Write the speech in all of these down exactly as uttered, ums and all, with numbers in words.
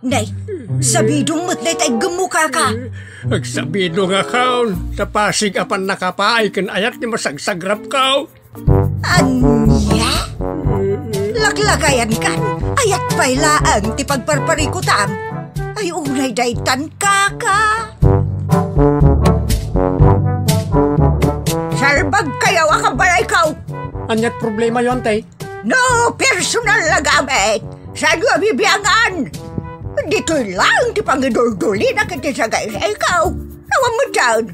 Nay, sabidong met dayta iggemmo, kaka. Agsabidong a kaon, ta pasig a pannakapaay ken ayat ti masagsagrapko. Ania? Laklakayankan, ayat pay laeng ti pagparparikutam. Ay, unay daytan, kaka. Salbagkayo a kabalayko. Aniat problemayo, ante? No personal a gamit, saanyo a bibiangan? Ditoy laeng ti pangiduldulina ket ti sagaysayko. Awan met daan.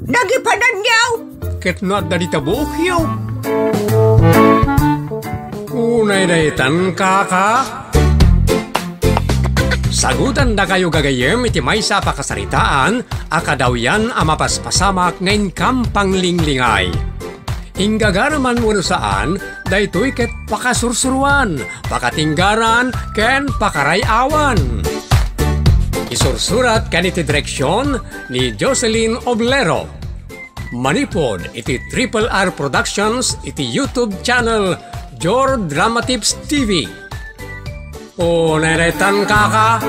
Nagipananyo. Ket no adda dita buokyo. Unay daytan, kaka. Sagutandakayo gagayyem iti maysa a pakasaritaan a kadawyan a mapaspasamak nga inkam panglinglingay. Inggagaraman wenno saan, daytoy ket pakasursuroan, pakatinggaran, ken pakaray-awan. Isursurat ken iti direksion ni Jocelyn Oblero. Manipud iti Triple R Productions iti YouTube channel Jor Dramatips T V. Unay daytan, kaka.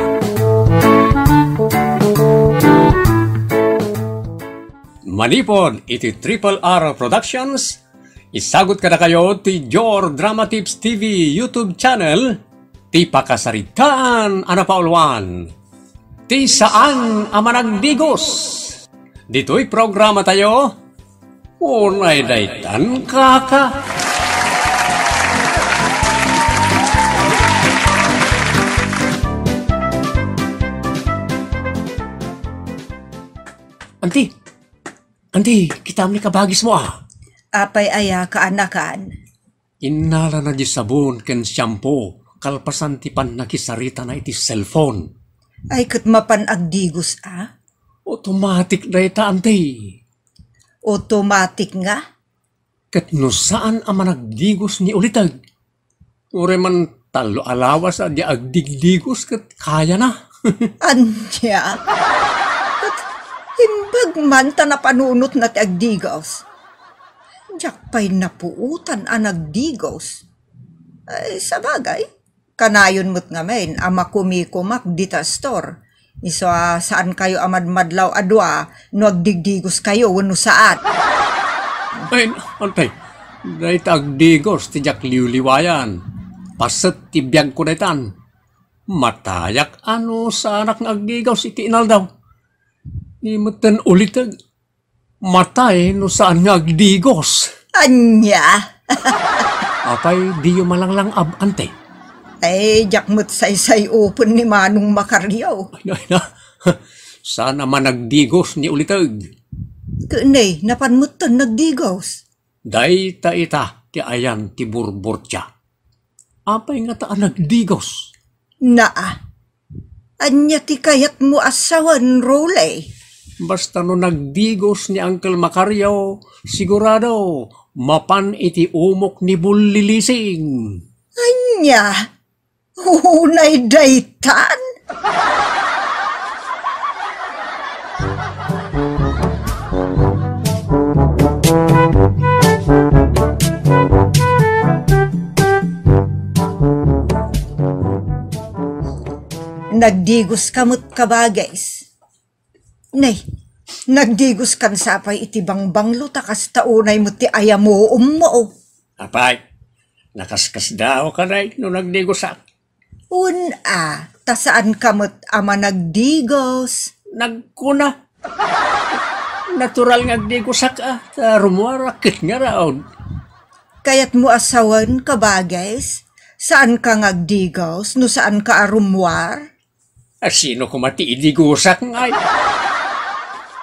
Manipud iti Triple R Productions, isagut kadakayo ti Jor Dramatips T V YouTube channel, ti pakasaritaan a napauluan, ti saan a managdigos. Ditoy programatayo, unay daytan, kaka. Anti, Anti, kitam ni kabagismo, a. Apay aya, kaanakan? Innalana di sabon ken shampoo kalpasan ti pannakisaritana iti cellphone. Ay, ket mapan agdigos, a? Automatic dayta, anti. Automatic nga? Ket no saan a managdigos ni uliteg, uray man tallo a lawas a di agdigdigos ket kayana. Ania? Ket imbag man ta napanunotna ti agdigos. Diak pay napuotan a nagdigos. Ay, sabagay, kanayon met ngamin a makumikumak dita store. Isu a saankayo a madmadlaw a dua no agdigdigoskayo wenno saan. Ay, antay, dayta agdigos ti diak liwliwayan. Paset ti biagko daytan. Matayak a no saanak nga agdigos iti inaldaw. Di metten uliteg. Matay no saan nga agdigos. Ania? Apay, diyo malanglang-ab, ante? Ay, diak met saysay-open ni Manong Macario. Ay, na, ay, na. Saan a managdigos ni uliteg? Ket ne, napan metten nagdigos. Dayta ita ti ayan ti burburtia. Apay ngata a nagdigos? Naa. Ania ti kayatmo a sawen, Rolly? Basta no nagdigos ni Uncle Macario, sigurado, mapan iti umok ni Bullilising. Ania? Unay daytan? Nagdigos ka met, kabagis. Nay, nagdigos kan sapay iti bangbanglo ta kasta unay met ti ayamuommo. Apay, nakaskasdaaw ka, nay, no nagdigosak? Wen a, ta saan ka met a managdigos. Nagkuna. Natural nga agdigosak a, ta rummuar a ket ngarud. Kayatmo a sawen, kabagis? Saan ka nga agdigos no saan ka a rummuar? A, sino koma ti idigosak ngay?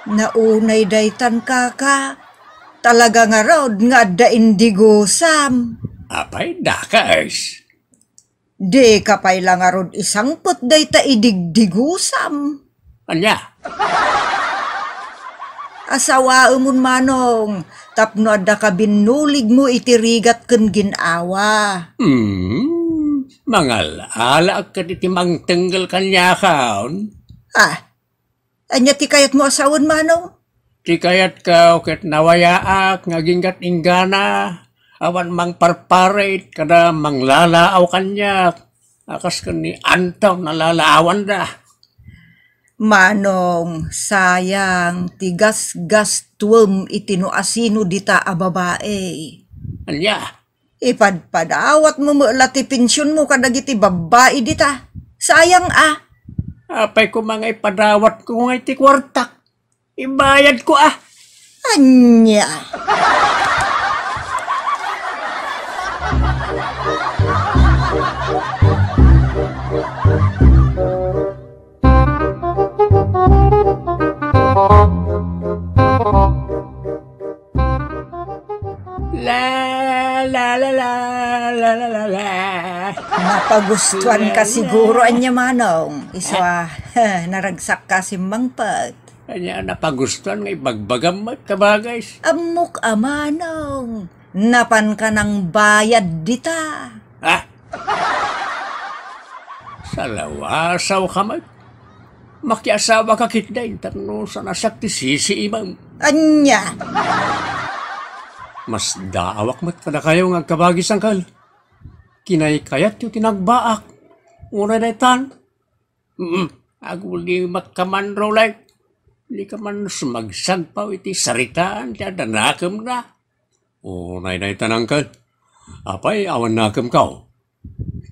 Naunay daytan, kaka. Talaga ngarud nga adda indigosam. Apay, dakas. Dika pay la ngarud isangpet dayta idigdigosam. Ania? Asawaemon, Manong, tapno adda ka binnuligmo iti rigat ken gin-awa. Hmm, mangal-alaak ket iti mangtenggel kaniakon. Ah, ania ti kayatmo a sawen, Manong? Ti kayatko ket nawayaak nga aginggat inggana, awan mangparparit kada manglalaaw kaniak. A kas ken ni Antaw, nalalaawanda. Manong, sayang ti gasgastuem iti no asino dita a babae. Ania? Ipadpadawatmo met la ti pensionmo kadagiti babbai dita. Sayang a. Apay koma nga ipadawatko nga iti kuartak? Ibayadko a. Ania? La, la, la, la, la, la, la, la. Napagustuan ka siguro, ania manong. Isu a, naragsak ka simmangpet. Ania, napagustuan nga ibagbagam met, kabagis? Ammok a manong. Napan ka nang bayad dita. Ha? Salawasaw ka met. Makiasawa ka ketdi, tapno saan a siak ti sisiimem. Ania? Masdaawak met kadakayo nga agkabagis, angkel. Kinaykayatyo ti nagbaak. Unay daytan. Mm, agulimek ka man, Rolay. Di ka man sumagsagpaw iti saritaan ti adda nakemna. Unay daytan, angkel. Apay, awan nakemkaw?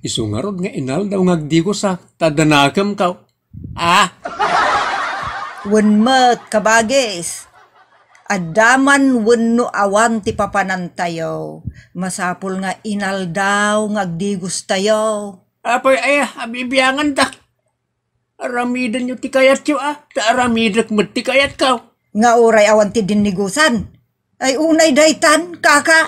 Isu ngarud nga inaldaw nga agdigosak ta adda nakemkaw. Ah! Wen met, kabagis. Adda man wenno awan ti papanantayo, masapul nga inaldaw nga agdigostayo. Apay aya, abibiangandak. Aramidenyo ti kayatyo a, ta aramidek met ti kayatko. Nga uray awan ti dinnigusan. Ay, unay daytan, kaka.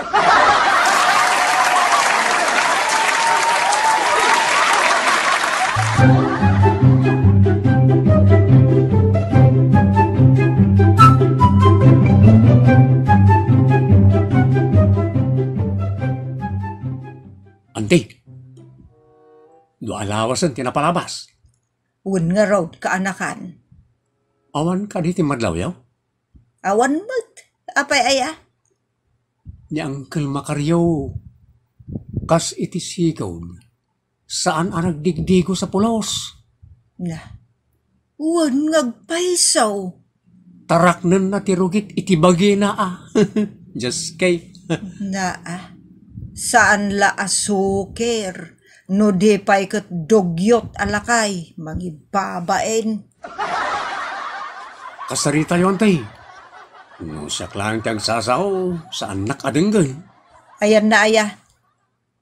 Anti, no alawasen ti napalabas. Wen ngarud, kaanakan. Awan kadi ti madlawyo? Awan met. Apay aya? Ni Uncle Macario, kas iti sigud, saan a nagdigdigos a pulos. Na, wen nga agpayso. Taraknenna ti rugit iti bagina a. Just kay. Na, ah. Saan la a suker. No di pay ket dugyot a lakay, mangibabain. Kasaritayo, anti. No siak laeng ti agsasao, saannak a denggen. Ayanna aya?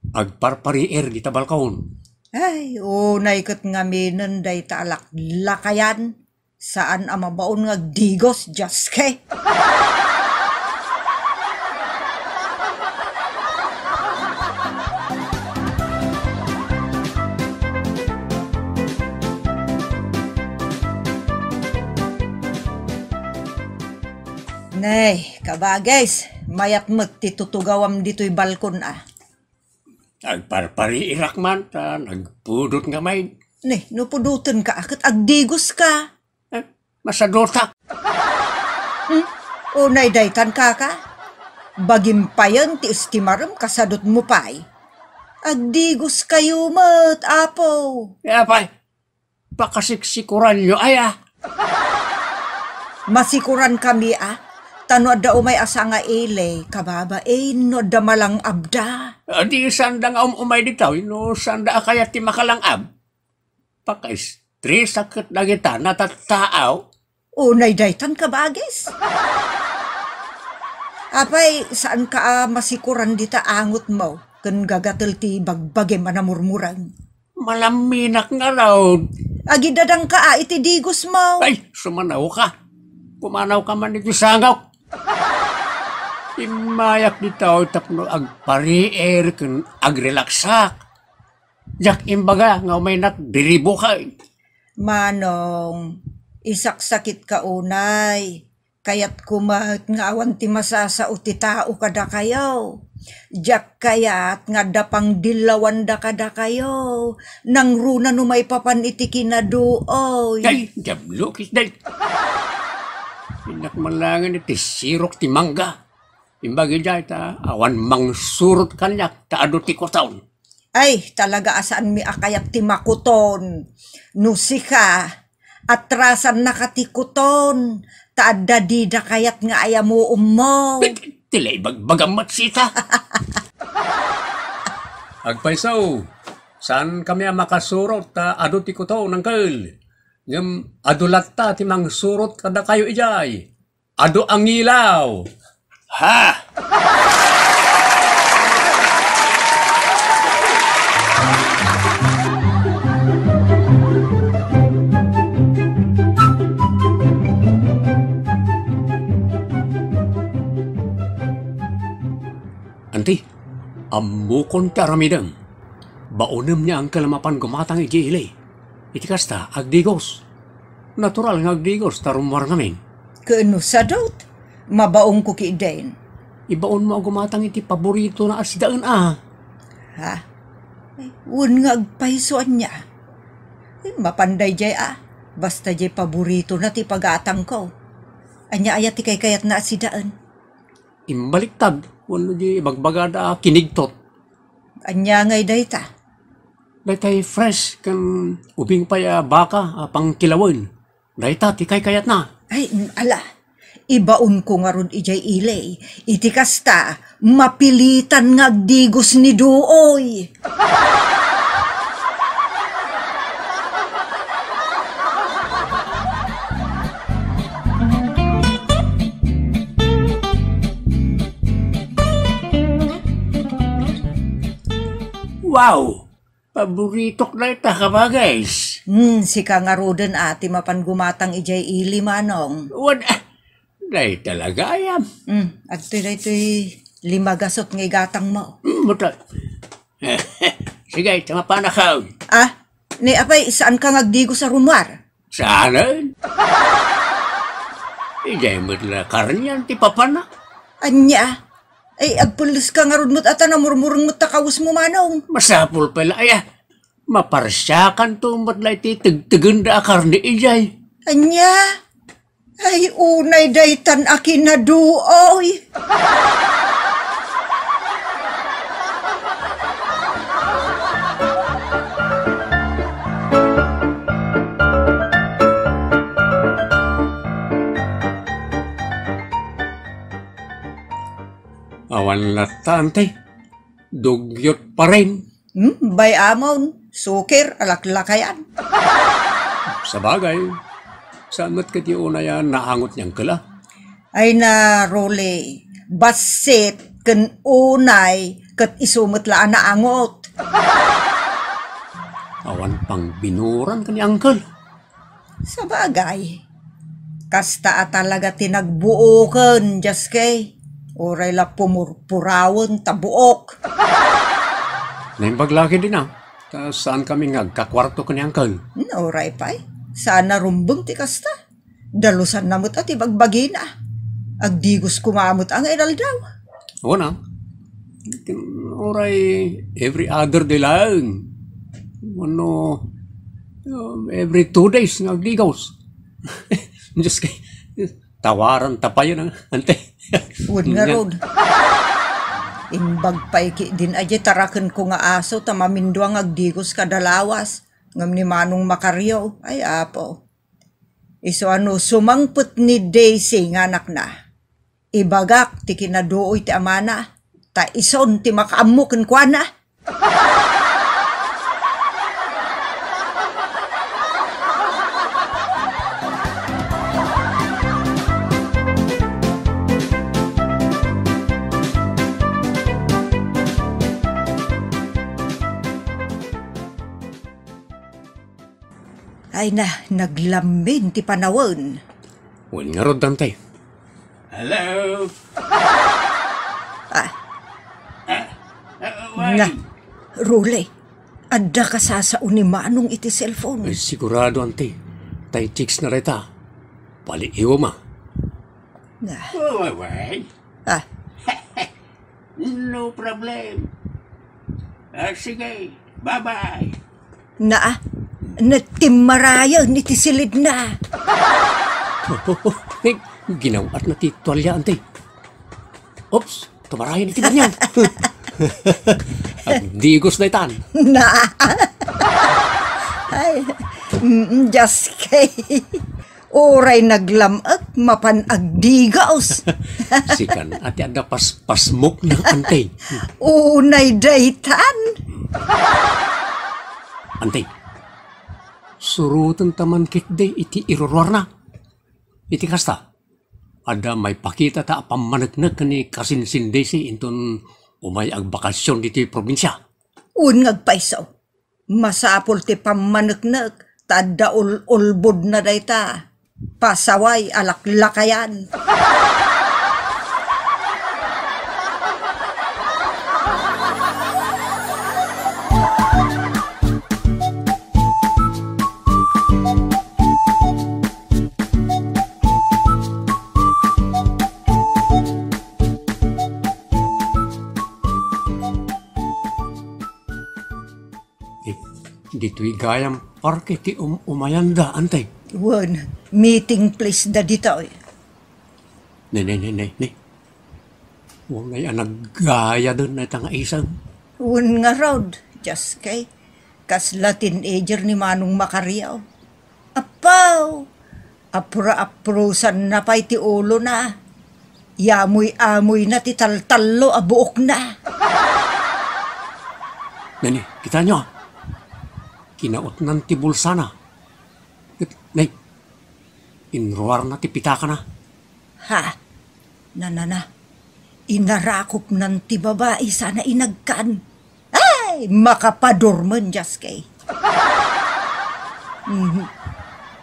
Agparpariir dita balkon. Ay, unay ket ngaminen dayta a laklakayan. Saan a mabaon nga agdigos, Dios ke. Nay, kabagis, mayat met ti tutugawam ditoy balkon a. Agparpariirak man ta nagpudot nga main. Ne, no pudotenka a ket agdigoska. Eh, masadotak. Hmm? Unay daytan, kaka? Bagim payen ti estimarem, kasadotmo pay. Agdigoskayo met, apo. Apay, pakasiksikuranyo aya? Masikuran kami a, ta no adda umay a sangaili, kababain, no adda malang-abda. Adi, saanda nga um-umay ditoy, no saanda a kayat ti makalang-ab. Pakaistresak ket dagita natattaaw. Unay daytan, kabagis. Apay, saanka a masikuran dita angotmo ken gagatel ti bagbagim a namurmureng? Malaminak ngarud. Agidadangka a iti digosmo. Ay, sumanawka. Pumanawka man iti sangok. Immayak ditoy tapno agpariir ken agrelaksak. Diak imbaga nga umaynak diribukay. Manong, isaksakitka unay. Kayatko met nga awan ti masasao ti tao kadakayo. Diak kayat nga adda pangdillawanda kadakayo. Nangruna no maipapan iti kinaduoy. Ay, diablo, kisday. Innak man laengen iti sirok ti mangga. Imbag idiay ta awan mangsurot kaniak ta adu ti kuton. Ay, talaga a saanmi a kayat ti makuton. No sika, atrasannaka ti kuton, ta adda dida kayat nga ayamuommo. Ti la ibagbagam met sita. Agpayso, saankami a makasurot ta adu ti kuton, uncle. Ngem adu latta ti mangsurot kadakayo idiay. Adu a ngilaw. Ha? Anti, ammokon ti aramidem. Baonem ni Uncle a mapan gumatang idiay ili. Iti kasta, agdigos. Natural nga agdigos ta rummuar ngamin. Ken no sadut, mabaonko ketdin. Ibaonmo a gumatang iti paboritona a sidaen a. Ha? Wen nga agpayso ania? Mapan daydiay a. Basta diay paboritona ti pagatangko. Ania aya ti kaykayatna a sidaen? Imbaliktad, wenno di ibagbagada a kinigtot. Ania ngay dayta? Daytay fresh ken ubing pay a baka a pangkilawen. Dayta ti kaykayatna. Ay, mm, ala. Ibaonko ngarud idiay ili. Iti kasta, mapilitan nga agdigos ni Duoy. Wow! Paboritok dayta, kabagis. Hmm, sika ngaruden a ti mapan gumatang idiay ili, Manong. Wen, ah, dayta la gayam. Hmm, adtoy daytoy lima gasut nga igatangmo. Hmm, buta. Sige, ti mapanakon. Ah, ni apay, saanka nga agdigos a rummuar? Saanen? Idiay met la karnian ti papana. Ania? Ay, agpelleska ngarud met a ta namurmureng met ta kawesmo, Manong. Masapul pay la aya. Maparsiakanto met la iti tegtegenda a karne idiay. Ania? Ay, unay daytan a kinaduoy. Awan latta, ante. Dugyot pa rin. Hmm, bay-amon, sukir, alaklakayan. Sabagay, saan met ket ti unay a naangot ni Uncle a? Ay na, Rolly, bassit ken unay ket isu met la a naangot. Awan pang binuran ken ni Uncle. Sabagay, kasta a talaga ti nagbuoken, Jaskey. Uray la pumurpurawen ta buok. Naimbag la ketdin a, ta saankami nga agkakuarto ken ni Uncle. Hmm, uray pay. Saan a rumbeng ti kasta. Dalusanna met a ti bagbagina. Agdigos koma met a nga inaldaw. Awan a. Uray every other day laeng. Wenno, um, every two days nga agdigos. Diyos kay, tawaran ta payen, ante. Wen ngarud. Imbag pay ketdin a diay tarakenko nga aso ta mamindua nga agdigos kada lawas. Ngem ni Manong Macario, ay apo. Isu a no sumangpet ni Daisy nga anakna, ibagak ti kinaduoy ti amana, ta isun ti makaammo kenkuana. Ay na, naglammin ti panawen. Wen ngarud, Dante. Hello? Ah. Ah, ah, why? Na, Rule, adda kasasao ni Manong iti cellphone. Eh, sigurado, Ante. Tay chicks na reta. Paliiwam a. Na. Oh, why, why? Ah. No problem. Ah, sige, bye-bye. Naa, nagtimmarayen iti silidna. Oh, oh, oh, eh, ginaw-atna ti tualya, Ante. Oops, tumarayen iti banyaw. Agdigos daytan. Na. Ay, mm, just kay. Uray naglam-ek, mapan agdigos. Sikan, ati adda pas-, pasmok na, ante. Unay daytan. Ante, suroten ta man ketdi iti iruruarna. Iti kasta, adda maipakita ta a pammaneknek ken ni Kasinsin Desi inton umay agbakasyon ditoy probinsia. Wen nga agpayso. Masapul ti pammaneknek ta adda ul-, ulbodna dayta. Pasaway a laklakayan. Eh, ditoy gayam parke ti um-, umayanda, ante. Wen, meeting place da ditoy. Ne, ne, ne, ne, ne. Unay a naggayaden dayta nga isem. Wen ngarud, just kay, kasla teenager ni Manong Macario. Apaw! Apura-aprusanna pay ti ulona. Yamuy-amuyna ti taltallo a buokna. Nani, kitaenyo, ah. Kinautnan ti bulsana. Ket, nay, inruarna ti pitakana. Ha? Nanana, inarakopnan ti babai sana inagkan. Ay, makapadurmen, just kay. Mhm.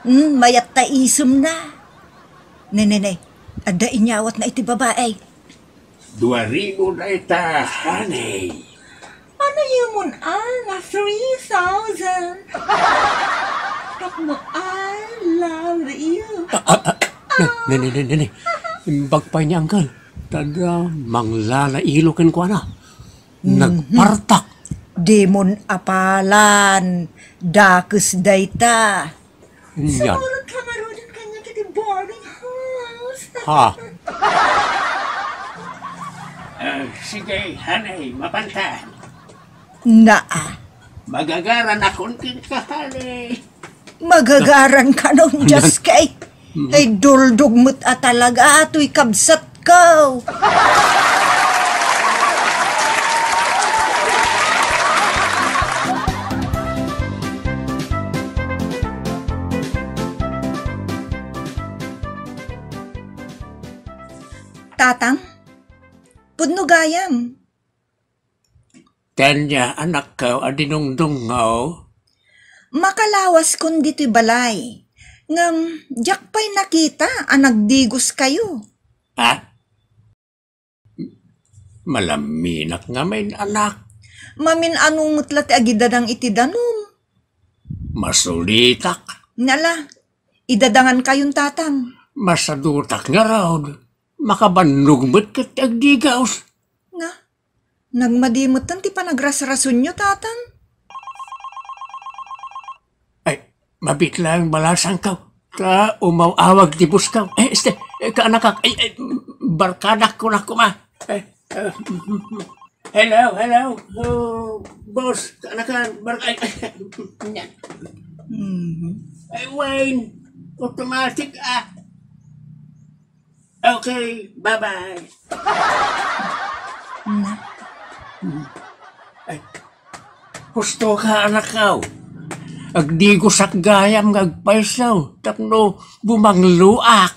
Mm, mayat ta isemna. Ne, ne, ne. Adda inyawatna iti babai. Dua ribu dayta, honey. Ano yun, ah, na three thousand? Tapno I love you. Ah, ah, ah. Ne, ne, ne, ne, ne. Imbag pay ni Uncle. Tada manglalailo kenkuana. Mhm. Nagpartak. Dimon apalan. Dakes dayta. Yan. Siguro ka marunong kanya kiti boarding house. Ha? Ah, sige, honey, mapanta. Naa. Magagaran akon kenka, honey. Magagaran kanon, just kay. Ay, duldog met a talaga, atoy kabsat ko. Tatang, pudno gayam. Ania, anakko, a dinungdungngo? Makalawaskon ditoy balay. Ngem, diak pay nakita a nagdigoskayo. Ha? Malaminak ngamin, anak. Mamin-ano met la ti agidadang iti danum. Masulitak. Nala, idadangan kayon, tatang. Masadutak ngarud. Makabannog met ket ti agdigaus. Nga, nagmadi metten ti panagrasrasunyo, tatang. Ay, mabit lang balasangko. Ta umaw-awag ti busko. Eh, este, eh, kaanakak. Ay, ay, barkadak ko na kuma. Eh, eh, hello, hello. Oh, boss, kaanakan, barka-, ay, ay, ay, Mhm. Ay, Wayne, automatic, ah. Okay, bye-bye. Na. Ay, husto ka, anakko. Agdigosak gayam nga agpayso tapno bumangloak.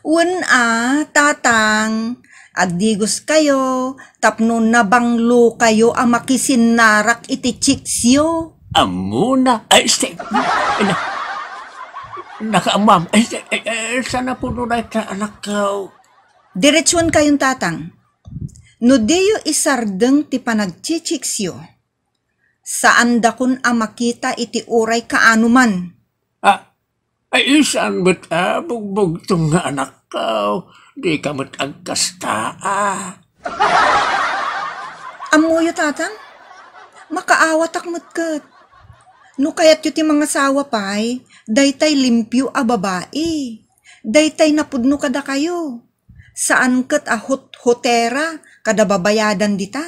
Wen a, tatang, agdigoskayo tapno nabanglokayo a makisinnarak iti chicksyo. Ammona. Ay, este, ina, nakaamam. Ay, este, ay, ay, sana puno na ita, anakko. Diretsuenkayon, tatang. No diyo isardeng ti panagchichiksyo, saandakon a makita iti uray kaano man. Ah, ay, saan met a bugbugtong nga anakko? Dika met agkasta, ah. Ammoyo, tatang? Makaawatak met ket. No kayatyo ti mangasawa pay, daytay limpio a babai. Daytay napudno kadakayo. Saan ket a hut-, hutera kada babayadan dita.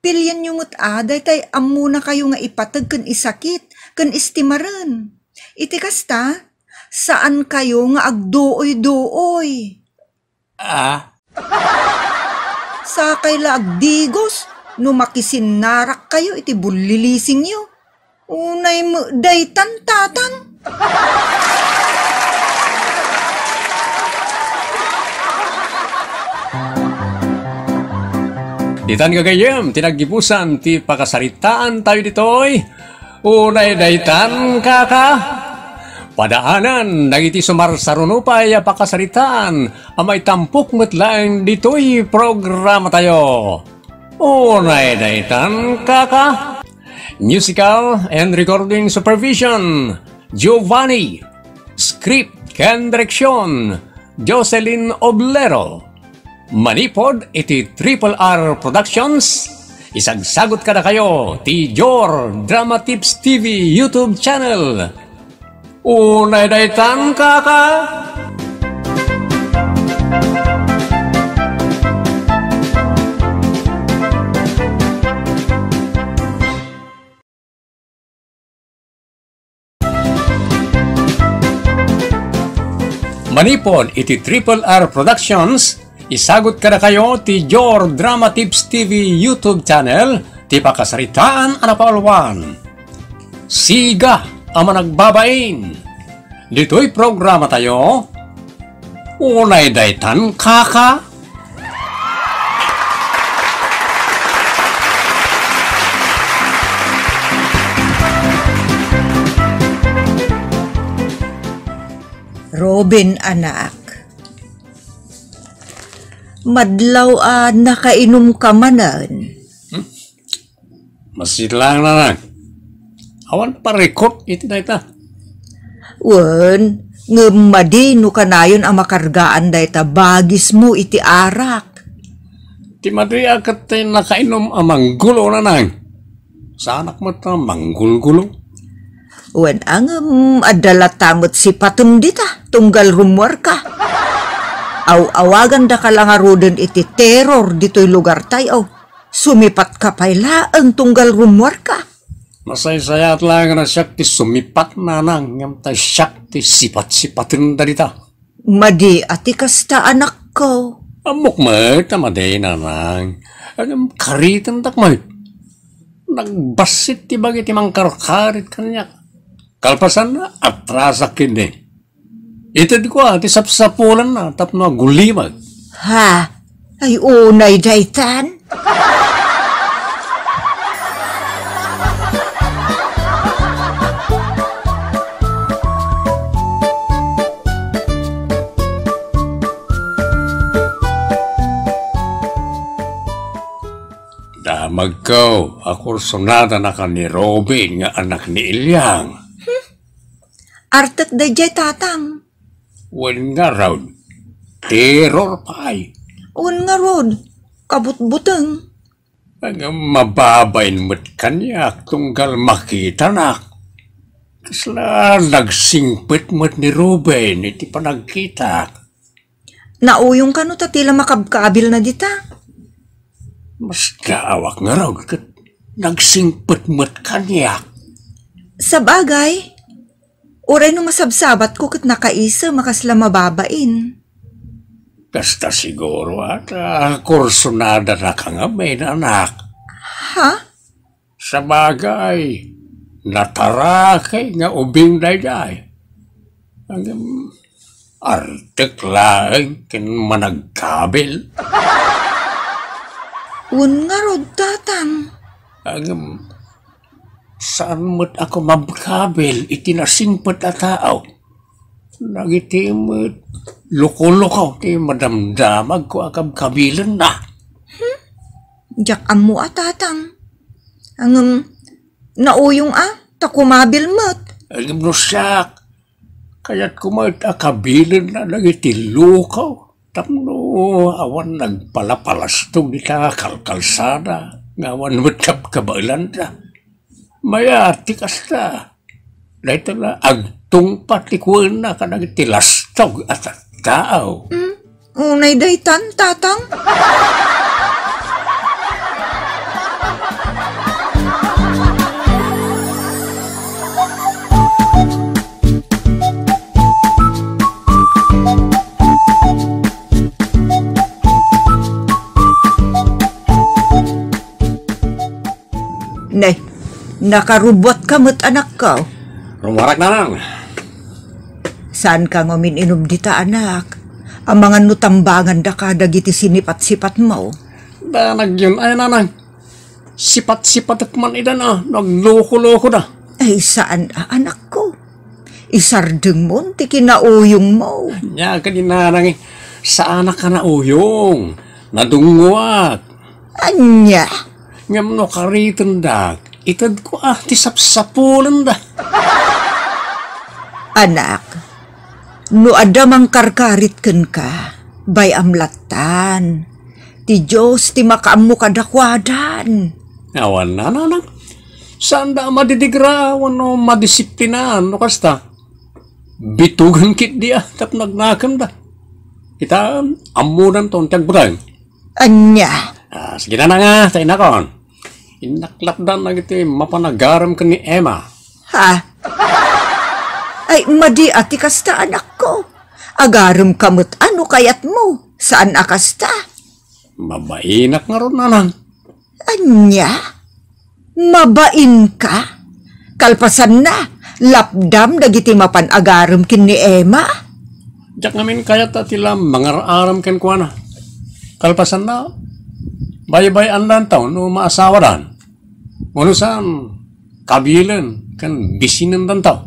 Pilienyo met a daytay ammonakayo nga ipateg ken isakit ken istimaren. Iti kasta, saankayo nga agduoy-duoy. Ah? Sakay la agdigos no makisinnarakkayo iti bullilisingyo. Unay met daytan, Tatang. Ditan gagayyem ti naggibusan ti pakasaritaantayo ditoy. Unay daytan, kaka. Padaanen dagiti sumarsaruno pay a pakasaritaan a maitampok met laeng ditoy programatayo. Unay daytan, kaka. Musical and recording supervision, Giovanni. Script ken direksyon, Jocelyn Oblero. Manipud iti Triple R Productions, isagsagut kadakayo ti Jor Drama Tips T V YouTube channel. Unay daytan, kaka. Manipud iti Triple R Productions, isagut kadakayo ti Jor Drama Tips T V YouTube channel, ti pakasaritaan a napauluan. Siga a managbabain. Ditoy programatayo, unay daytan, kaka. Robin, anak. Madlaw a nakainumka manen. Hmm? Massit laeng, nanang. Awan parikot iti dayta. Wen, ngem madi no kanayon a makargaan dayta bagismo iti arak. Ti madi a ket ti nakainum a manggulo, nanang. Saanak met a manggulgulo. Wen, ngem adda latta met sipatem dita, tunggal rummuarka. Aw-awagandaka la ngaruden iti terror ditoy lugartayo. Sumipatka pay laeng tunggal rummuarka. Masaysayaat laeng a siak ti sumipat, nanang, ngem ta siak ti sipat-sipatenda dita. Madi a ti kasta, anakko. Ammok met a madi, nanang. Ngem karitendak met. Nagbassit ti bagi ti mangkarkarit kaniak. Kalpasanna, atrasak ketdi. Itedko a ti sapsapulanna tapno agulimag. Ha? Ay, unay daytan? Damagko a kursunadanakan ni Robin nga anak ni Ilyang. Hmm? Artek daydiay, Tatang. Wen ngarud, terror pay. Wen ngarud, kabutbuteng. Ngem mababain met kaniak tunggal makitanak. Kasla nagsingpet met ni Ruben iti panagkitak. Nauyong kano ta ti la makabkabilna dita? Masdaawak ngarud ket nagsingpet met kaniak. Sabagay, uray no masabsabatko ket nakaisem a kasla mababain. Kasta siguro a ta kursunadana ka ngamin, anak. Ha? Sabagay, natarakay nga ubing daydiay. Ngem, artek laeng ken managkabil. Wen ngarud, Tatang. Ngem, saan met a kumabkabil iti nasingpet a tao. Dagiti met lukolukaw ti madamdamagko a kabkabilenna. Hmm? Diak ammo a, Tatang. Ngem, nauyong a, ta kumabil met. Ngem no siak, kayatko met a kabilenna dagiti lukaw. Tapno awan nagpalapalastog dita kalkalsada nga awan met kabkabaelanda. Mayat ti kasta. Dayta la agtungpal ti kuenna kadagiti lastog a tattao. Hmm? Unay daytan, Tatang? Nakarubuatka met, anakko. Rumuarak, nanang. Saanka nga umin-inum dita, anak? Amangan no tambangandaka dagiti sinipat-sipatmo. Danagyon, ay, nanang. Sipat-sipatek man ida na, no agloko-lokoda. Ay, saan a, anakko. Isardengmon ti kinauyongmo. Ania kadi, nanang, eh, saanak a nauyong. Nadungngoak. Ania? Ngem no karitendak, itedko a ti sapsapulenda. Anak, no adda mangkarkarit kenka, bay-am lattan. Ti Dios ti makaammo kadakuadan. Awan, nanang. Saanda a madidigra wenno madisiplinaan no kasta. Bitugan ketdi a tapno agnakemda. Kita, ammodanton ti agbuteng. Ania? Ah, sige, nanang, ah, ta inakon. Innak lattan dagiti mapan agarem ken ni Emma. Ha? Ay, madi a ti kasta, anakko. Agaremka met a no kayatmo. Saan a kasta? Mabainak ngarud, nanang. Ania? Mabainka? Kalpasanna, lapdam dagiti mapan agarem ken ni Emma? Diak ngamin kayat a ti la mangar-arem kenkuana. Kalpasanna, baybay-andanto no maasawadan. Wenno saan, kabilen ken bisinendanto.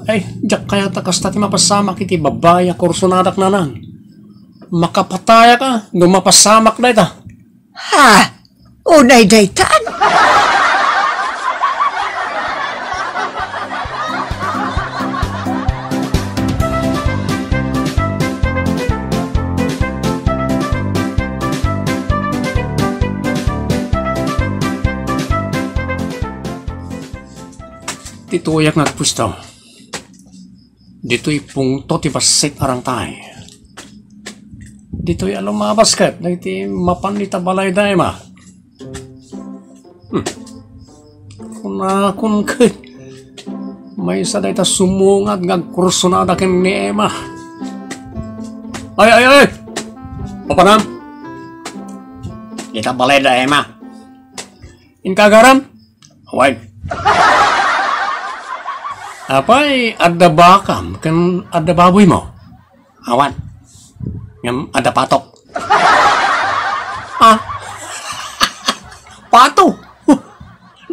Ay, diak kayat a kasta ti mapasamak iti babbai a kursonadak, nanang. Makapatayak a no mapasamak dayta. Ha? Unay daytan? Ti tuyak nga agpusto. Ditoy pungto ti bassit a rangtay. Ditoy a lumabas ket dagiti mapan ita balay da Emma. Hmm. Kunakon ket maysa dayta sumungad nga agkursunada ken ni Emma. Ay, ay, ay! Papanam! Ita balay da Emma. Inka agarem? Awan. Apay, adda bakam ken adda baboymo? Awan. Ngem adda patok. Ah. Pato.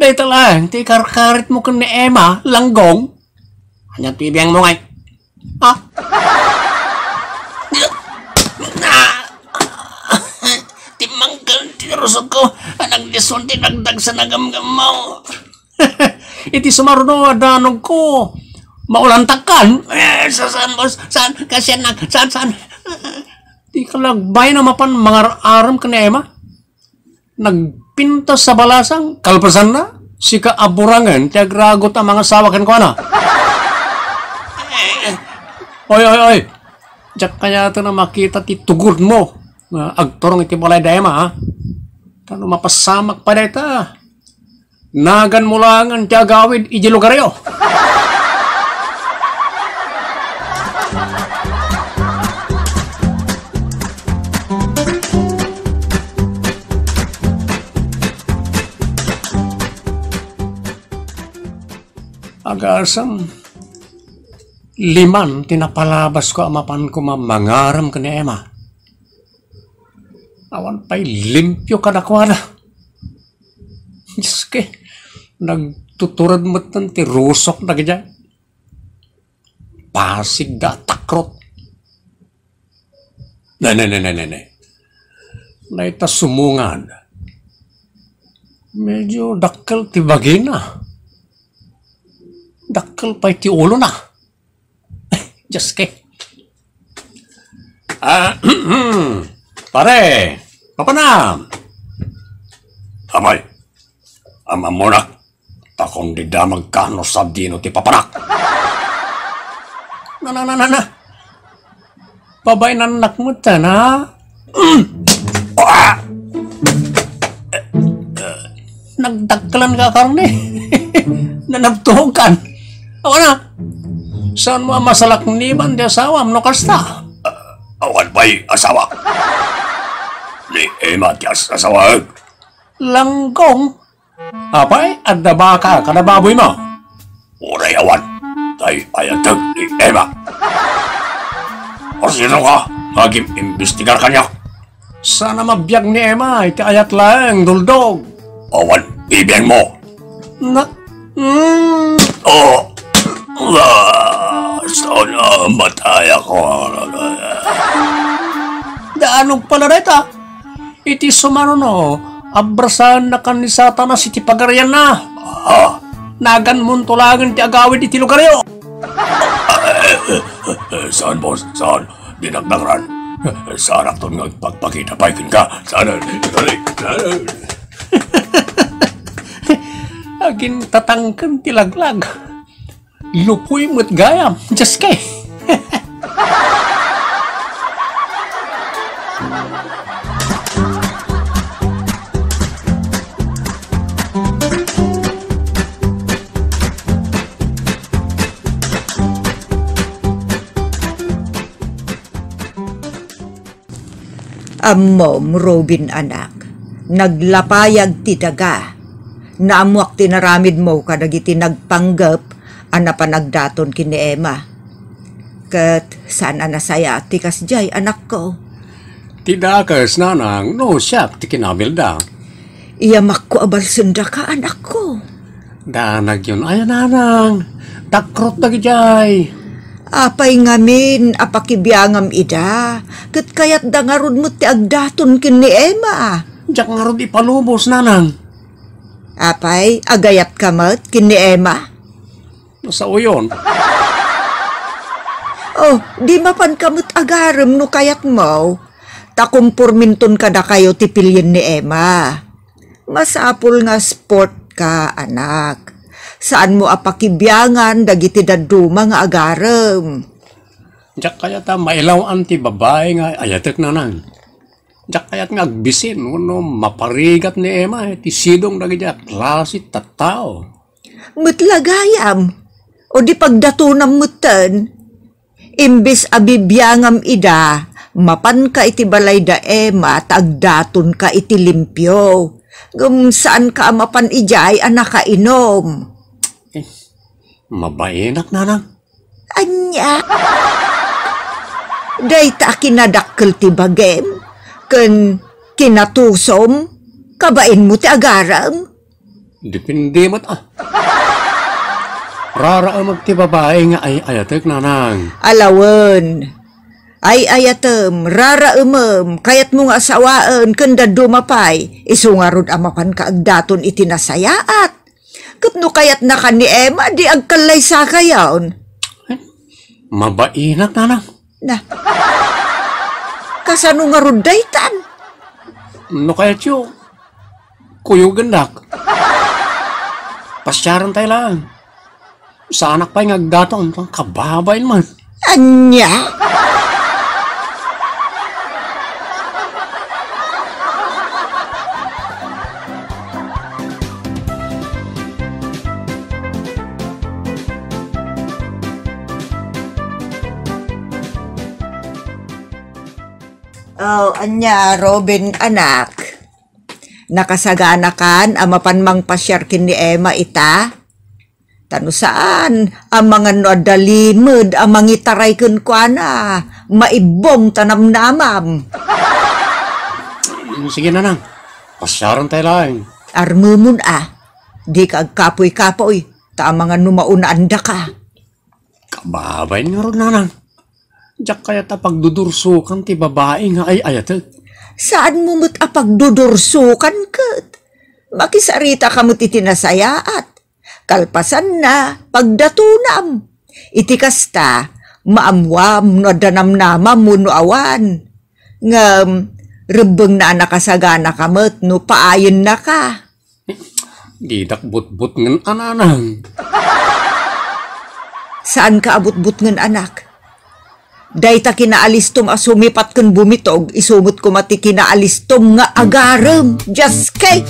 Dayta laeng ti ikarkaritmo ken ni Emma, Langgong. Ania ti ibiangmo ngay? Ah? Ti mangkel ti rusotko, a nagdisol ti dagdag sa nagamgammo. Iti sumaruno a danogko, maulantakkan. Eh, sa-, saan, boss? Saan? Kasian na. Saan, saan? Di ka lagbay na mapan mangar-arem ken ni Emma? Nagpintas sa balasang, kalpasanna, sika a burangen ti agragut a mangasawa kenkuana. Oy, oy, oy! Diak kayaten a makita ti tugurmo nga agturong iti balay da Emma, ha? Ta no mapasamak pay dayta, naganmo laengen ti agawid iti lugaryo. Agasem, liman ti napalabasko a mapanko a mangarem ken ni Emma. Awan pay limpio kadakuada. Dioske, nagtutured metten ti rusok dagidiay. Pasig da a takrot. Ne, ne, ne, ne, ne, ne. Dayta sumungad. Medyo dakkel ti bagina. Dakkel pay ti ulona. Dioske. Ah, pare, papanam. Apay, am-ammonak, ta kundi damagka no sadino ti papanak. Na, na, na, na, na. Pabainannak metten, ha? Mm. Ah! Nagdakkelan ka karne. Nanabtukan. Awan na. Saan mo a masalakniban ti asawam no kasta? Ah, awan pay asawa. Ni Emma ti as-, asawaek. Langgong. Apay, adda baka kada baboymo? Uray awan, tay ayatek ni Emma. Asino ka? Agim-imbestigar kaniak. Saan a mabiag ni Emma, iti ayat laeng, Duldog. Awan bibiagmo. Na, mm. Oh! Ah, sana matayakon. Daanok pala dayta. Iti sumaruno, abrasaennakan ni Satanas iti pagarianna. Ah, naganmonto laengen ti agawid iti lugaryo. Eh, eh, eh, eh, saan, boss? Saan? Dinakdakran. Saanakton nga agpakpakita pay kenka. Saan? Saan? Saan? Agintatangken ti laglag. Lupoy met gayam. Just kay. Ammom, Robin, anak, naglapayag ti daga. Naammoak ti naramidmo kadagiti nagpanggep a napan agdaton ken ni Emma. Ket saan a nasayaat ti kasdiay, anakko. Ti dakes, nanang, no siak ti kinamilda. Iyamakko a balsendaka, anakko. Danagyon aya, nanang. Takrot dagidiay. Apay ngamin a pakibiangam ida, ket kayatda ngarud met ti agdaton ken ni Emma. Diak ngarud ipalubos, nanang. Apay, agayatka met ken ni Emma? Saoyon. Oh, di mapanka met agarem no kayatmo. Ta kumporminton kadakayo ti pilien ni Emma. Masapul nga sport ka, anak. Saanmo a pakibiangan dagiti dadduma nga agarem. Diak kayat a mailaw-an ti babai nga ayatek, nanang. Diak kayat nga agbisin wenno maparigat ni Emma ti sidong dagiti a klase ti tattao. Met la gayam, o di pagdatonam metten. Imbes a bibiangam ida, mapanka iti balay da Emma ta agdatonka iti limpio. Ngem saanka a mapan idiay a nakainom. Eh, mabainak, nanang. Ania? Dayta a kinadakkel ti bagim ken kinatusom, kabainmo ti agarem? Depende met, ah. Raraemek ti babai nga ay-ayatek, nanang. Alawen. Ay-ayatem, raraemem, kayatmo nga asawaen, ken dadduma pay, isu ngarud a mapanka agdaton iti nasayaat. Ket no kayatnaka ni Emma, di agkallaysakayon. Mabainak, nanang. Na. Kasano ngarud daytan? No kayatyo, kuyogendak. Pasiarentayo laeng. Saanak pay nga agdaton, kababain man. Ania? Oh, ania, Robin, anak? Nakasaganakan a mapan mangpasiar ken ni Emma ita? Ta no saan, amangan no adda limed a mangitaray kenkuana, maibbong ta namnamam. Sige, nanang. Pasiarentayo laeng. Armemon a, dika agkapuy-kapuy, ta amangan no maunaandaka. Kababain ngarud, nanang. Diak kayat a pagdudursokan ti babai nga ay-ayatek. Saanmo met a pagdudursokan ket? Makisarita ka met iti nasayaat. Kalpasanna, pagdatonam. Iti kasta, maammuam no adda namnamam wenno awan. Ngem, rebbengna a nakasaganaka met no paayennaka. Didak butbutngen a, nanang. Saanka a butbutngen, anak. Dayta kinaalistom a sumipat ken bumitog, isu met koma ti kinaalistom nga agarem. Just kay!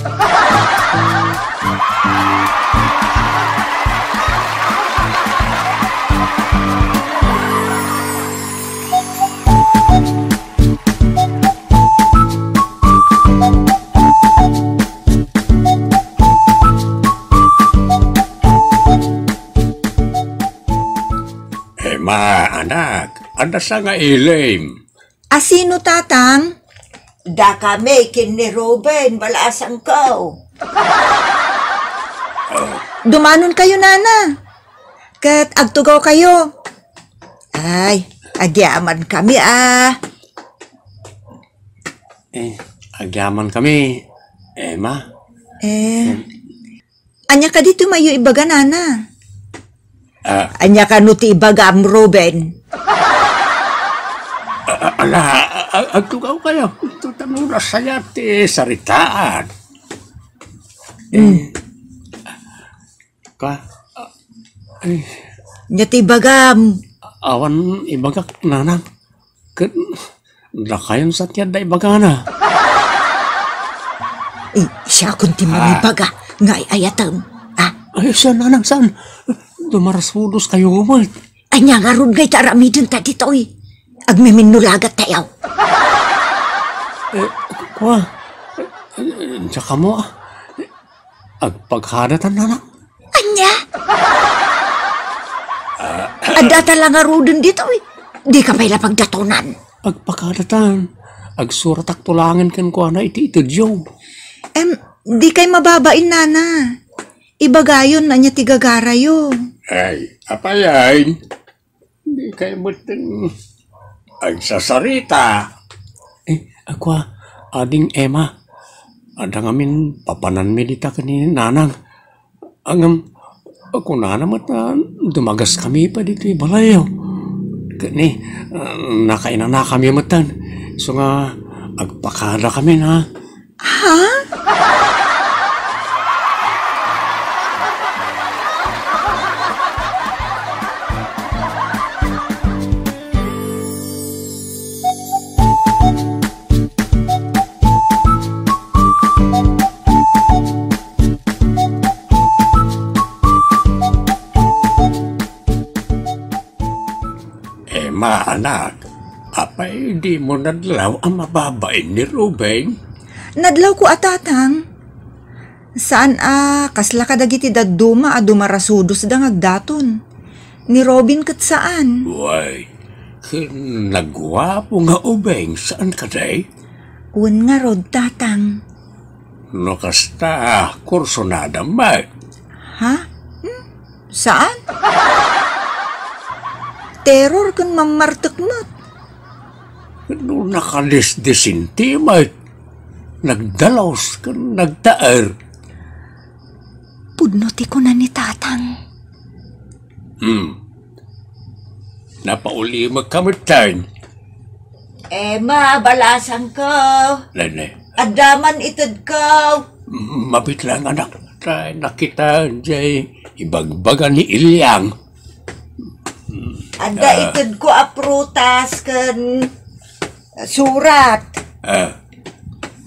Ah, anak, adda sa nga ilim. A sino, Tatang? Dakami ken ni Ruben, balasangko. Dumanon kayo, Nana. Ket agtugaw kayo. Ay, agyaman kami, ah. Eh, agyaman kami, Emma. Eh, ania kadi ti mayo ibaga, Nana? Ah. Ania kano ti ibagam, Ruben? Ah, ala, ah, agtugaw kayo. Ito tanong na saya ti saritaan. Hmm. Ka, ah, ay. Ania ti ibagam? Awan ibagak, Nanang. Ket dakayon sa ti adda ibagana. Eh, siakon ti mangibaga nga ay-ayatem. Ah. Ay, saan, Nanang, saan? Dumarasudos kayo met. Ania ngarud nga ita aramiden ta ditoy? Agmiminnulagat tayo. Eh, kua, eh, diak ammo, ah. Agpakadatan, Nanang. Ania? Adda ta la ngaruden ditoy. Dika pay la pagdatonan. Agpakadatan. Agsuratak to laengen kenkuana iti itedyo. Em, dikay mababain, Nana. Ibagayon ania ti gagarayo. Ay, apay ay? Dikay metten agsasarita. Eh, kua, Ading Emma, adda ngamin papananmi dita ken ni Nanang. Ngem, kunana met a dumagaskami pay ditoy balayyo. Ket ni, ah, nakainanakami metten. Isu nga agpakadakami, ha? Ha? Emma, anak, apay dimo nadlaw a mababain ni Ruben? Nadlawko a, Tatang. Saan a kasla kadagiti dadduma a dumarasudosda nga agdaton. Ni Robin ket saan. Way, ken naguapo nga ubing, saan kadi? Wen ngarud, Tatang. No kasta, kursunada met. Ha? Hmm? Saan? Terror ken mammartek met. No nakadisdisinti met, nagdalus ken nagtaer. Pudno ti kuna ni Tatang. Hmm. Napaulimek ka metten. Emma, balasangko. Nene. Adda man itedko. Mabit lang, anak. Tay nakita jay ibagbaga ni Ilyang. Adda itedko a prutas ken surat. Ah.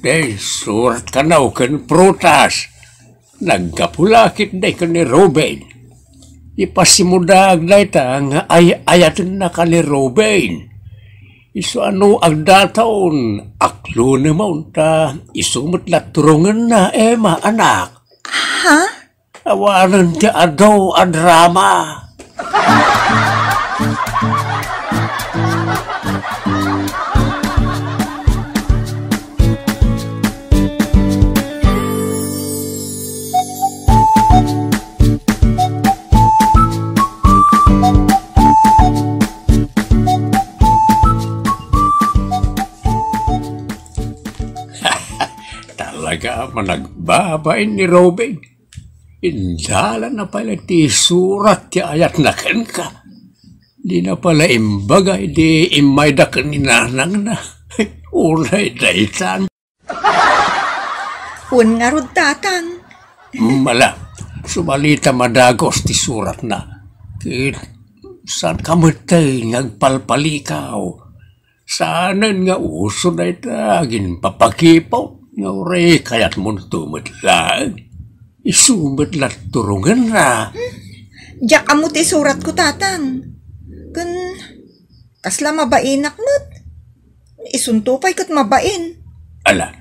Tay surat kano ken prutas. Naggapu la ketdi ken ni Ruben. Ipasimudaag dayta nga ay-ayatenna ken ni Ruben. Isu a no agdaton, aklonemon ta isu met la turongenna, Emma, anak. Ha? Awanen ti adu a drama. Talaga a managbabain ni Robin. Indalan na pala ti surat ti ayatna kenka. Di na pala imbaga idi immayda ken ni nanangna. Unay daytan. Wen ngarud, Tatang. Mala, sumalita madagos ti suratna. Ket saan ka met tay nga agpalpalikaw? Saanen nga uso dayta aginpapakipot nga uray kayatmonto met laeng. Isu met la turongenna. Diak ammo ti suratko, Tatang. Ken kasla mabainak met. Isunto pay ket mabain. Ala,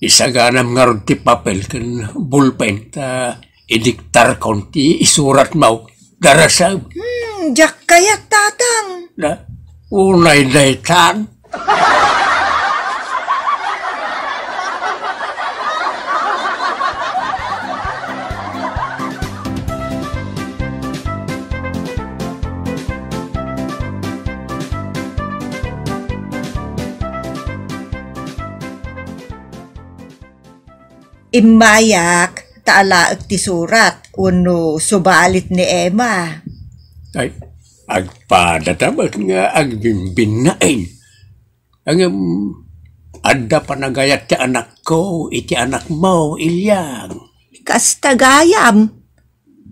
isaganam ngarud ti papel ken bulpen ta idiktarkon ti isuratmo. Darasem. Hmm, Diak kayat, Tatang. Na, unay daytan. Immayak ta alaek ti surat wenno subalit ni Emma. Ay, agpadata met nga agbinbinnain. Ngem, adda panagayat ti anakko iti anakmo, Iliang. Kasta gayam.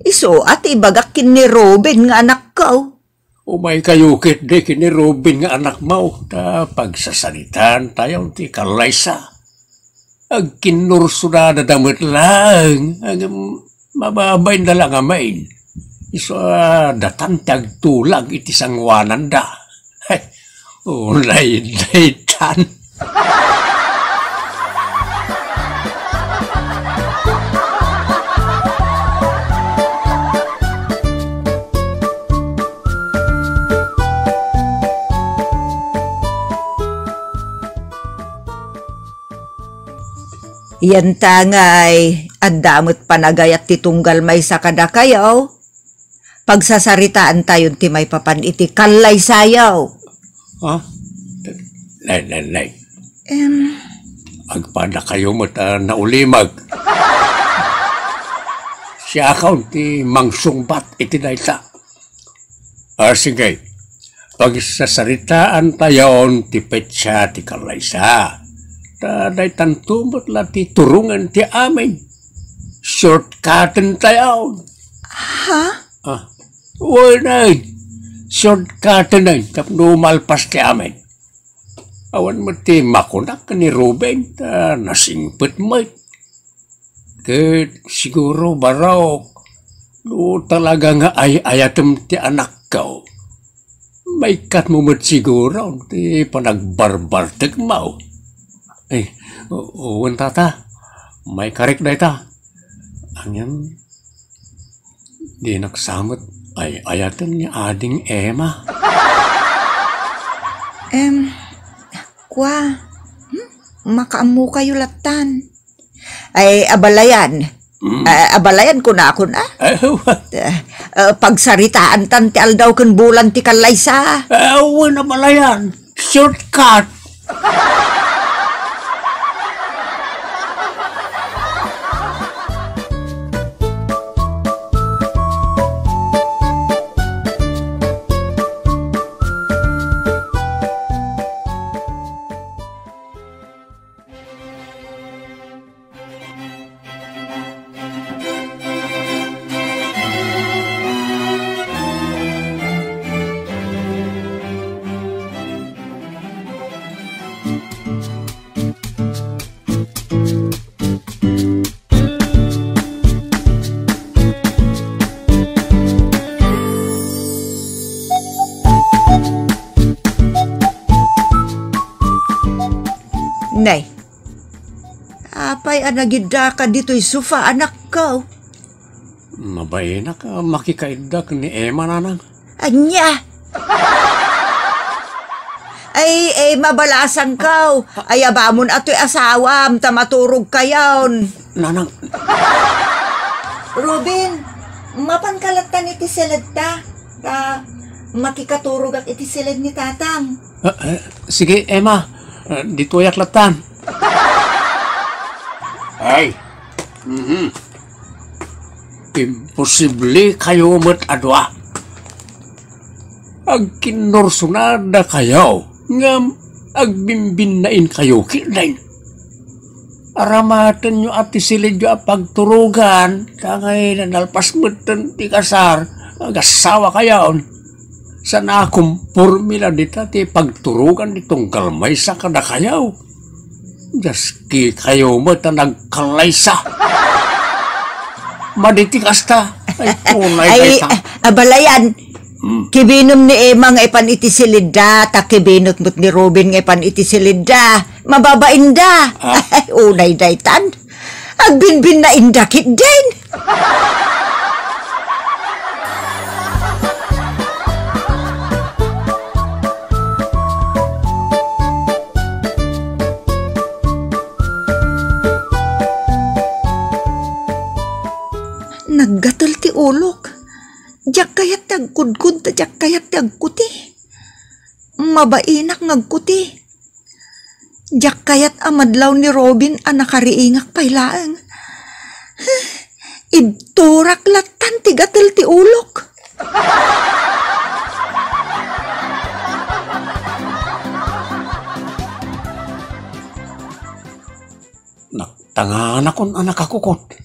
Isu a ti ibagak ken ni Ruben nga anakko. Umaykayo ketdi ken ni Ruben nga anakmo, ta pagsasaritaantayo ti kallaysa. Agkinnursonada met laeng, ngem mababainda la ngamin. Isu a datan ti agtulag iti sangoananda. Hay, unay daytan. Yantangay, adda met panagayat ti tunggal maysa kadakayo. Pagsasaritaantayon ti maipapan iti kallaysayo. Ha? Nay, nay, nay. Em. Agpadakayo met a naulimag. Siakon ti mangsungbat iti dayta. Ah, sige. Pagsasaritaantayon ti petsa ti kallaysa. Ta daytanto met la ti turongen ti amin. Shortcutten tayon. Ha? Ah, wen ay, shortcutten ay tapno malpas ti amin. Awan met ti makunak ni Ruben, ta nasingpet met. Ket siguro, Barok, no talaga nga ay-ayatem ti anakko, maikkatmo met siguro ti panagbarbartekmo. Eh, o-, wen, tata, maikarik dayta. Ngem, dinak sa met ay-ayaten ni Ading Emma. Em, kua, hmm? Makaammokayo lattan. Ay, abalayan. Mm. Ah, abalayan kunakon, ah. Eh, wa- Eh, eh, pagsaritaantan ti aldaw ken bulan ti kallaysa. Eh, wen, abalayan. Shortcut. Nay, apay a nagiddaka ditoy sofa, anakko? Mabainak a makikaiddak ni Emma, nanang. Ania? Ay, Emma, balasangko. Ayabamon a toy asawam, ta maturogkayon. Nanang. Ruben, mapanka lattan iti siledta. Ta makikaturogak iti siled ni Tatang. Ah, eh, sige, Emma. Ah, ditoyak lattan. Ay. Mhm. Imposible kayo met a dua. Agkinnursonadakayo, ngem agbinbinnainkayo ketdin. Aramatenyo a ti siledyo a pagturogan, ta ngay nalpas metten ti kasar, agasawakayon. Saan a kumporme la dita ti pagturogan ti tunggal maysa kadakayo. Diaskikayo met a nagkallaysa. Madi ti kasta. Ay, unay Ay, dayta. Abalayan. Hmm. Kibinum ni Emma nga ipan iti siledda, ta kibinut met ni Ruben nga ipan iti siledda. Mababainda. Ah. Ay, unay daytan. Agbinbinnainda ketdin. kayat ti agkudkod ta diak kayat ti agkuti. Mabainak nga agkuti. Diak kayat a madlaw ni Robin a nakariingak pay laeng. Ibturak lattan ti gatel ti ulok. Naktanganakon a nakakukot.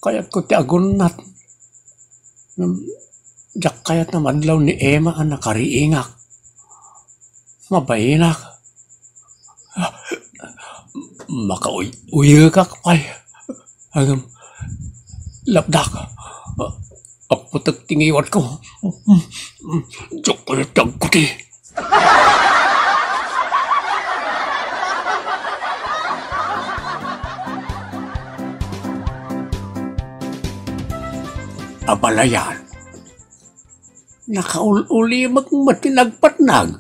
Kayatko ti agunnat. Ngem diak kayat a madlaw ni Emma a nakariingak. Mabainak. Makauyuyekak pay. Ngem lapdak. Apputek ti ngiwatko. Diak kayat ti agkuti. Abalayan. Nakaul-ulimek met ti nagpatnag.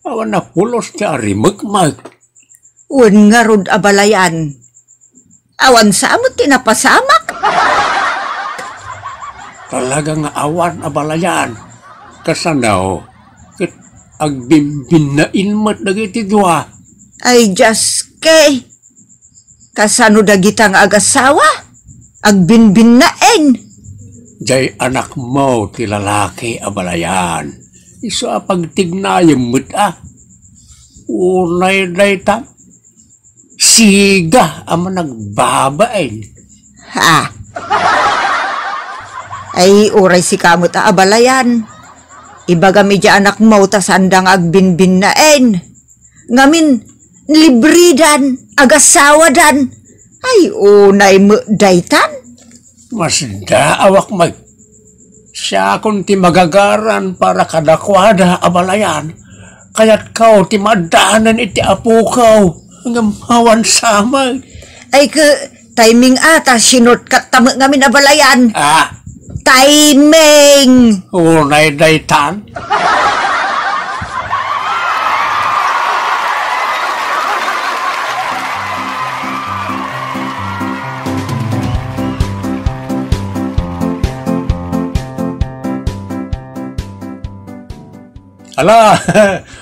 Awan a pulos ti arimekmek. Wen ngarud, abalayan. Awan sa met ti napasamak. Talaga nga awan, abalayan. Kasano? Ket agbimbinnain met dagiti dua. Ay, Dios, ke. Kasano dagita nga agasawa? Agbimbinnaen. Jay anakmo ti lalaki, abalayan. Isu a pagtignayem met a. Unay dayta. Siga a managbabain. Ha? Ay, uray sika met a abalayan. Ibagam iti anakmo ta saanda nga agbimbinnaen. Ngamin, libridan, agasawadan. Ay, unay met daytan. Masdaawak met. Siakon ti magagaran para kadakuada, abalayan. Kayatko ti maaddanan iti apokaw, ngem awan sa met. Ay, ke, timing a, ta sinortcut ta met ngamin, abalayan. Ah. Timing! Unay daytan. Ala,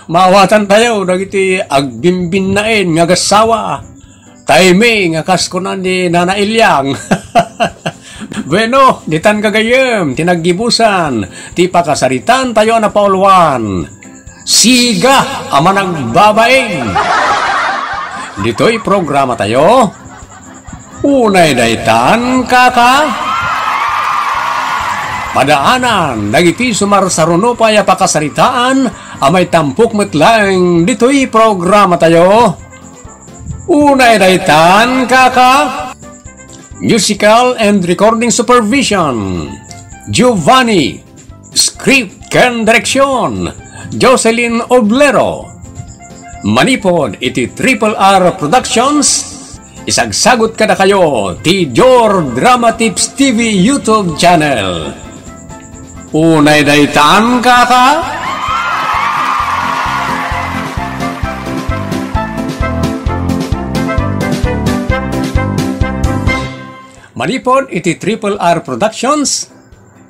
maawatantayo dagiti agbimbinnaen nga agassawa. Timing a kas kuna ni Nana Iliang. Bueno, ditan gagayyem ti naggibusan ti pakasaritaan tayo a napauluan. Siga a managbabain. Ditoy programa tayo, Unay daytan, kaka? Padaanan dagiti sumarsaruno pay a pakasaritaan a maitampok met laeng ditoy programa tayo. Unay daytan, kaka? Musical and recording supervision, Giovanni. Script ken direksyon, Jocelyn Oblero. Manipud iti Triple R Productions, isagsagut kadakayo ti Dior Drama Tips T V YouTube channel. Unay daytan, kaka? Manipud iti Triple R Productions,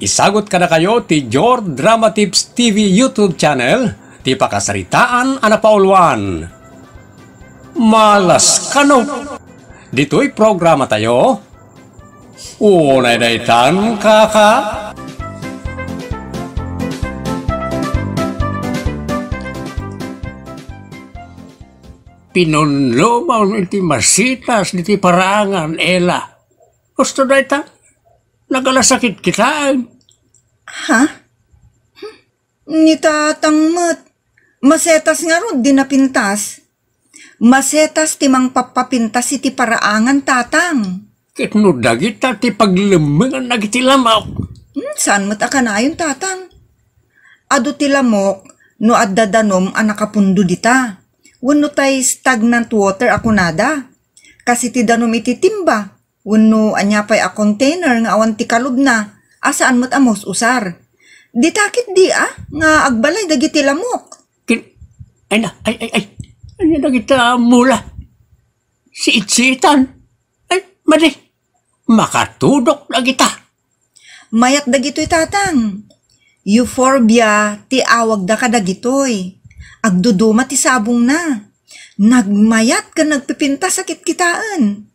isagut kadakayo ti Dior Drama Tips T V YouTube channel ti pakasaritaan a napauluan. Malas kano! Ditoy programa tayo, unay daytan, kaka? Pinunlomam iti masitas diti paraangan, Ella. Husto dayta, nagalasakit kitaen. Ha? Hmm. Ni tatang met, masetas ngarud di napintas. Masetas ti mangpappapintas iti paraangan, tatang. Ket no dagita ti paglemmengan dagiti lamok? Hmm, saan met a kanayon, tatang. Adu ti lamok no adda danum a nakapundo dita. Wenno tay stagnant water a kunada. Kas iti danum iti timba. Wenno ania pay a container nga awan ti kalubna a saan met a maus-usar. Dita ketdi a nga agbalay dagiti lamok. Kin-, ay na, ay, ay, ay. Ania dagita mula? Siit-siitan. Ay, madi. Makatudok dagita. Mayat dagitoy, Tatang. Euphorbia ti awagda kadagitoy. Agduduma ti sabongna. Nagmayat ken nagpipintas a kitkitaen.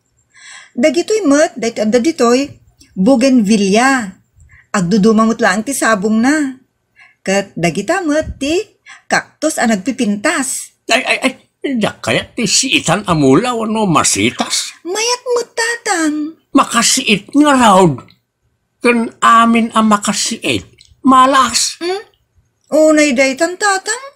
Dagitoy met, daytoy adda ditoy, bougainvillea. Agduduma met laeng ti sabongna. Ket dagita met ti cactus a nagpipintas. Ay, ay, ay, diak kayat ti siitan a mula wenno masetas. Mayat met, Tatang. Makasiit ngarud. Ken amin a makasiit, malas. Hmm? Unay daytan, Tatang?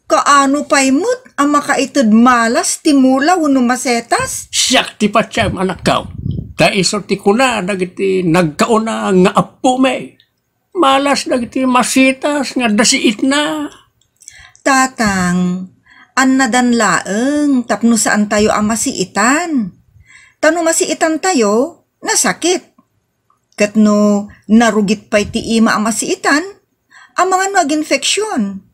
Kaano pay met a makaited malas ti mula wenno masetas? Siak ti patiem, anakko. Ta isu ti kuna dagiti nagkauna nga appomi. Malas dagiti masetas nga adda siitna. Tatang, annadan laeng tapno saantayo a masiitan. Ta no masiitantayo, nasakit. Ket no narugit pay ti ima a masiitan, amangan no aginfeksion.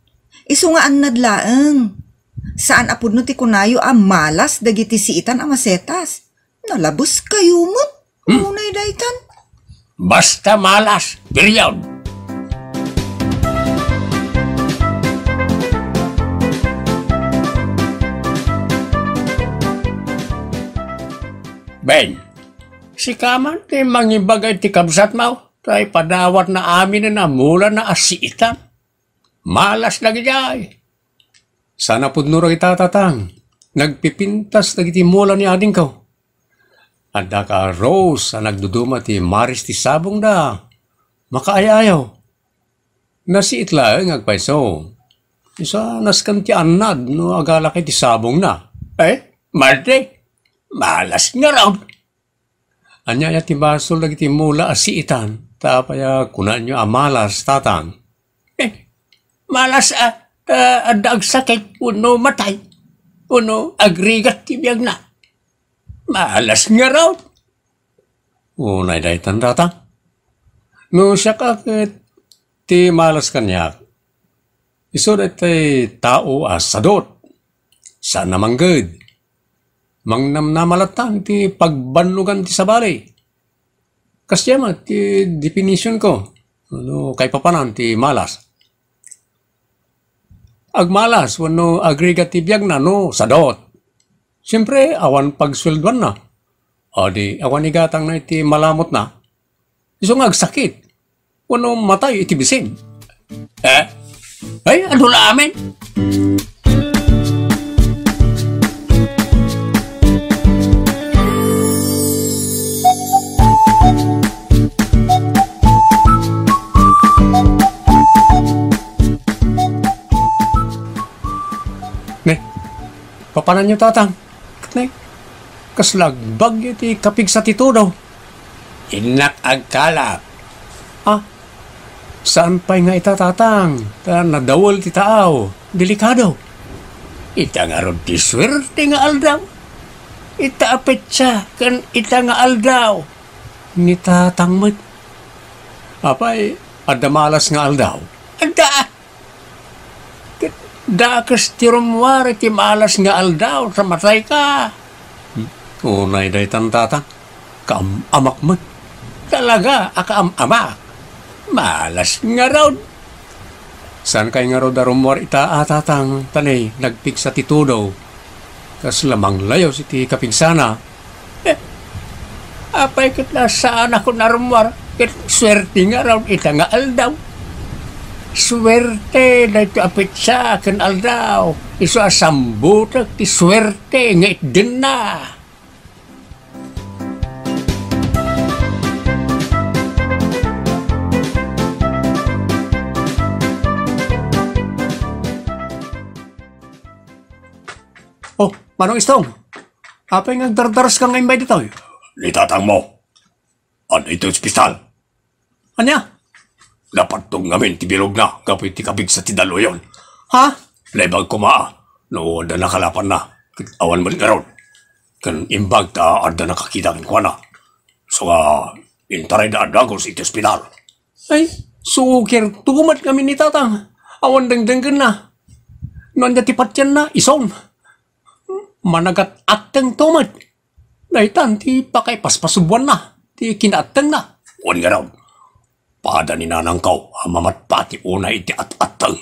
Isu nga annad laeng. Saan a pudno ti kunayo a malas dagiti siitan a masetas. Nalabeskayo met. Hmm. Unay daytan. Basta malas, period. Ben, sika man ti mangibaga iti kabsatmo, ta ipadawatna aminen a mulana a siitan. Malas dagijay. Saan a pudno dagita, Tatang. Nagpipintas dagiti mula ni adingko. Adda ka rose a nagduduma ti maris ti sabongda. Makaay-ayaw. Nasiit laeng agpayso. Isu a nasken ti annad no agalak iti sabongna. Eh, madi. Malas ngarud. Ania aya ti basol dagiti mula a siitan, ta apay a kunanyo a malas, Tatang? Eh, malas a, ta adda agsakit wenno matay, wenno agrigat ti biagna. Malas ngarud. Unay daytan, Tatang. No siak a ket ti malas kaniak, isu daytoy tao a sadot, saan a mangged. Mangnamnama latta iti pagbannogan ti sabali. Kasdiay met ti definitionko, no kaipapanan ti malas. Agmalas wenno agrigat ti biagna no sadot. Siempre, awan pagsueldoanna. Adi, awan igatangna iti malamutna. Isu nga agsakit. Wenno matay iti bisin. Eh? Ay, adu la amin. Ne, papananyo, Tatang? Ket ne, kasla agbagyo ti kapigsa ti tudo. Innak agkalap. Ah, saan pay nga ita, Tatang, ta nadawel ti taaw. Delikado. Ita ngarud ti suerte nga aldaw. Ita a petsa ken ita nga aldaw. Ni Tatang met. Apay, adda malas nga aldaw? Adda. Ket dakes ti rummuar iti malas nga aldaw ta matayka. Hmm. Unay daytan, Tatang. Kaam-amak met. Talaga a kaam-amak. Malas ngarud. Saan kay ngarud a rummuar ita a, Tatang, ta ne, nagpigsa ti tudo. Kasla manglayos iti kapigsana. Eh, apay ket la saan a kun a rummuar, ket suerte ngarud ita nga aldaw. Suerte daytoy a petsa ken aldaw. Isu a sambutek ti suerte nga itdenna. Oh, Manong Istong. Apay nga agdardaras ka nga imbay ditoy? Ni tatangmo. Adda iti ospital. Ania? Napattog ngamin ti bilogna gapu iti kabigsa ti daluyon. Ha? Naimbag koma no adda nakalapanna. Ket awan met ngarud. Ken imbag ta adda nakakita kenkuana. Isu nga intarayda a dagus iti ospital. Ay, sukir to met ngamin ni Tatang. Awan dengdenggenna. No ania ti patienna, ison. Managat-atteng to met. Daytan ti pakaipaspasubuanna ti kinaattengna. Wen ngarud, Pada ni nanangko a mamatpati unay iti at-atteng.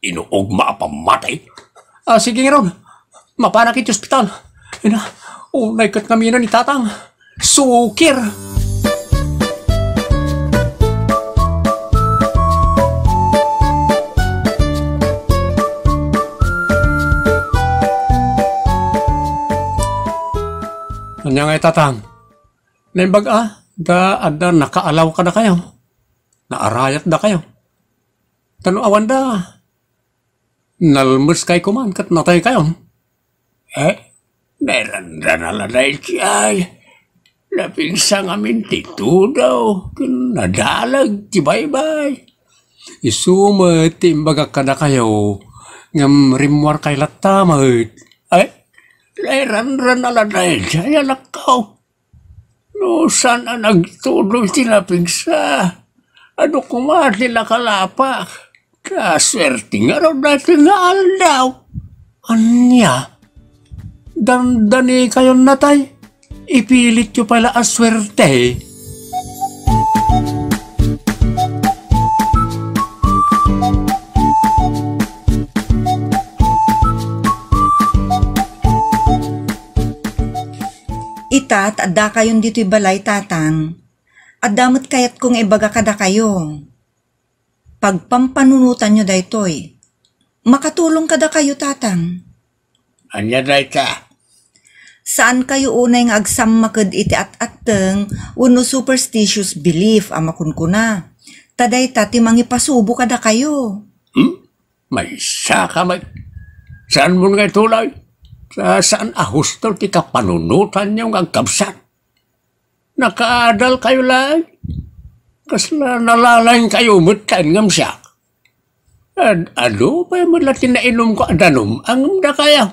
Inuogma a pammati. Ah, sige ngarud. Mapanak iti ospital. Ina, unay ket ngamina ni Tatang. Sukir. Ania ngay, Tatang? Naimbag a, da, adda nakaalaw kadakayo. Naarayat dakayo. Ta no awan da, nalmeskay koman ket nataykayon. Eh, nairanran a la daydiay. Napigsa ngamin ti tudo, ken nadalag ti baybay. Isu met ti imbagak kadakayo, ngem rimmuarkay latta met. Eh, nairanran a la daydiay, anakko. No saan a nagtudo ti napigsa, adu koma ti nakalapak. Kasuerte ngarud daytoy nga aldaw. Ania? Dandanikayon natay? Ipilityo pay la a suerte. Ita, ta addakayon ditoy balay, Tatang. Adda met kayatko nga ibaga kadakayo. Pagpampanunotanyo daytoy. Makatulong kadakayo, Tatang. Ania dayta? Saankayo unay nga agsammaked iti at-atteng wenno superstitious belief a makunkuna. Ta dayta ti mangipasubo kadakayo. Hmm? Maysa ka met. Saanmon nga itulay? Sa saan a husto ti kapanunotanyo nga agkabsat? Nakaadalkayo laeng. Kasla nalalaingkayo met ken ngem siak. Ad-, adu pay met la ti nainumko a danum, ngem dakayo.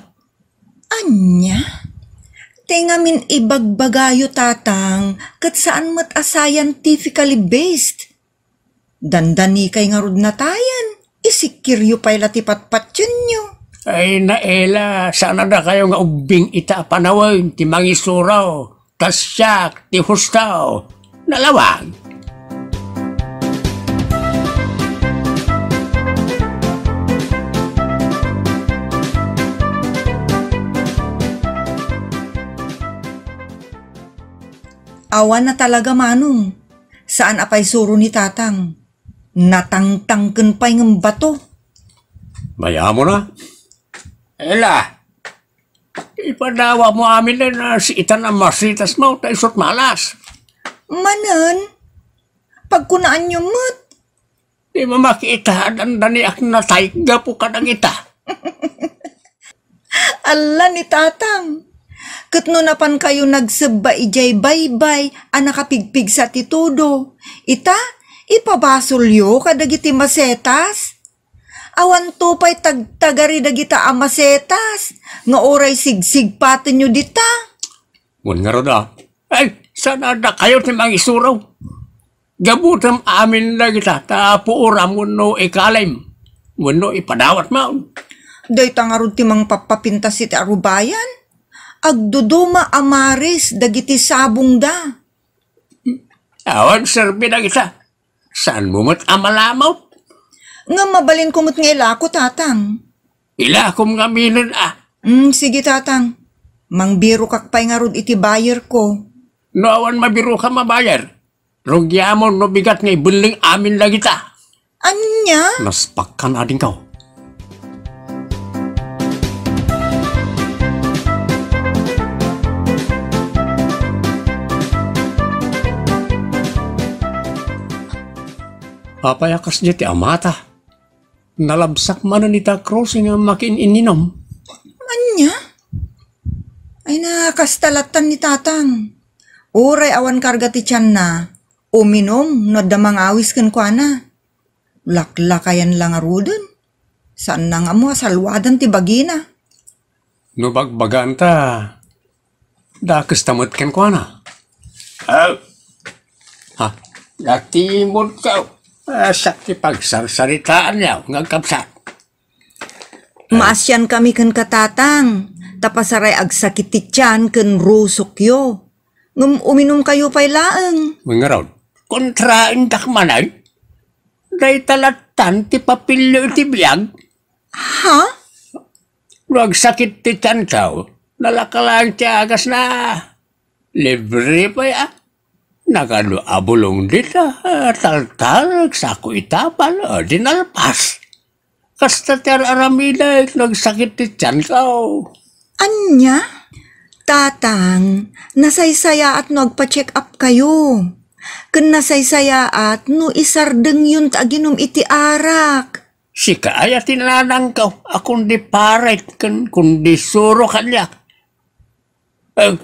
Ania? Ti ngamin ibagbagayo, Tatang, ket saan met a scientifically based. Dandanikay ngarud natayen, isikiryo pay la ti patpatienyo. Ay, naela, saan a dakayo nga ubbing ita a panawen ti mangisuro, ta siak ti husto. Nalawag. Awan a talaga, Manong. Saan a paisuro ni Tatang. Natangtangken pay ngem bato. Mayamona. Ela, ipadawatmo amin dayta a masitas mo, ta isut malas. Manen, pagkunaanyo met. Di mo makita a dandaniak natay gapu kadagita. Alla ni Tatang. Ket no napankayo nagsebba idiay baybay a nakapigpigsa ti tudo, ita, ipabasolyo kadagiti masetas. Awanto pay tagtagari dagita a masetas nga uray sigsigpatenyo dita. Wen ngarud a, ay, saan a dakayo ti mangisuro? Gabutem amin dagita ta puoram wenno ikalim, wenno ipadawatmo. Dayta ngarud ti mangpappapintas iti arubayan. Agduduma a maris dagiti sabongda. Awan serbi dagita. Saanmo met a malamut? Ngem mabalinko met nga ilako, Tatang. Ilakom ngaminen a. Mm, sige, Tatang. Mangbirokak pay ngarud iti bayerko. No awan mabirokam a bayer, rugiamon no bigat nga ibelleng amin dagita. Ania? Naspakkan adingkaw. Apay a kasdiay ti amata? Nalabsak manen ita a krus nga makiin-inninom. Ania? Ay na, kasta lattan ni Tatang. Uray awan karga ti tianna, uminum no adda mangawis kenkuana. Laklakayan la ngaruden. Saanna nga ammo a salwadan ti bagina. No bagbagaanta, dakes ta met kenkuana. Ah. Ha? Natimod ka. Ah, siak ti pagsarsaritaanyo nga agkabsat. Maasian kami ken ka, Tatang, ta pasaray agsakit ti tian ken rusokyo. Ngem uminum kayo pay laeng. Wen ngarud, kontraendak man ay? Dayta lattan ti papilyo iti biag. Ha? No agsakit ti tiankaw, nalaka laeng ti agasna. Libre pay a. Nagadu a bulong dita, a, taltal, sako itapal, a, di nalpas. Kasta ti ar-aramidek no agsakit ti tiankaw. Ania? Tatang, nasaysayaat no agpa-check up kayo. Ken nasaysayaat no isardengyon ti aginum iti arak. Sika aya ti nanangkaw a kundi paret ken kundi suro kaniak. Eh,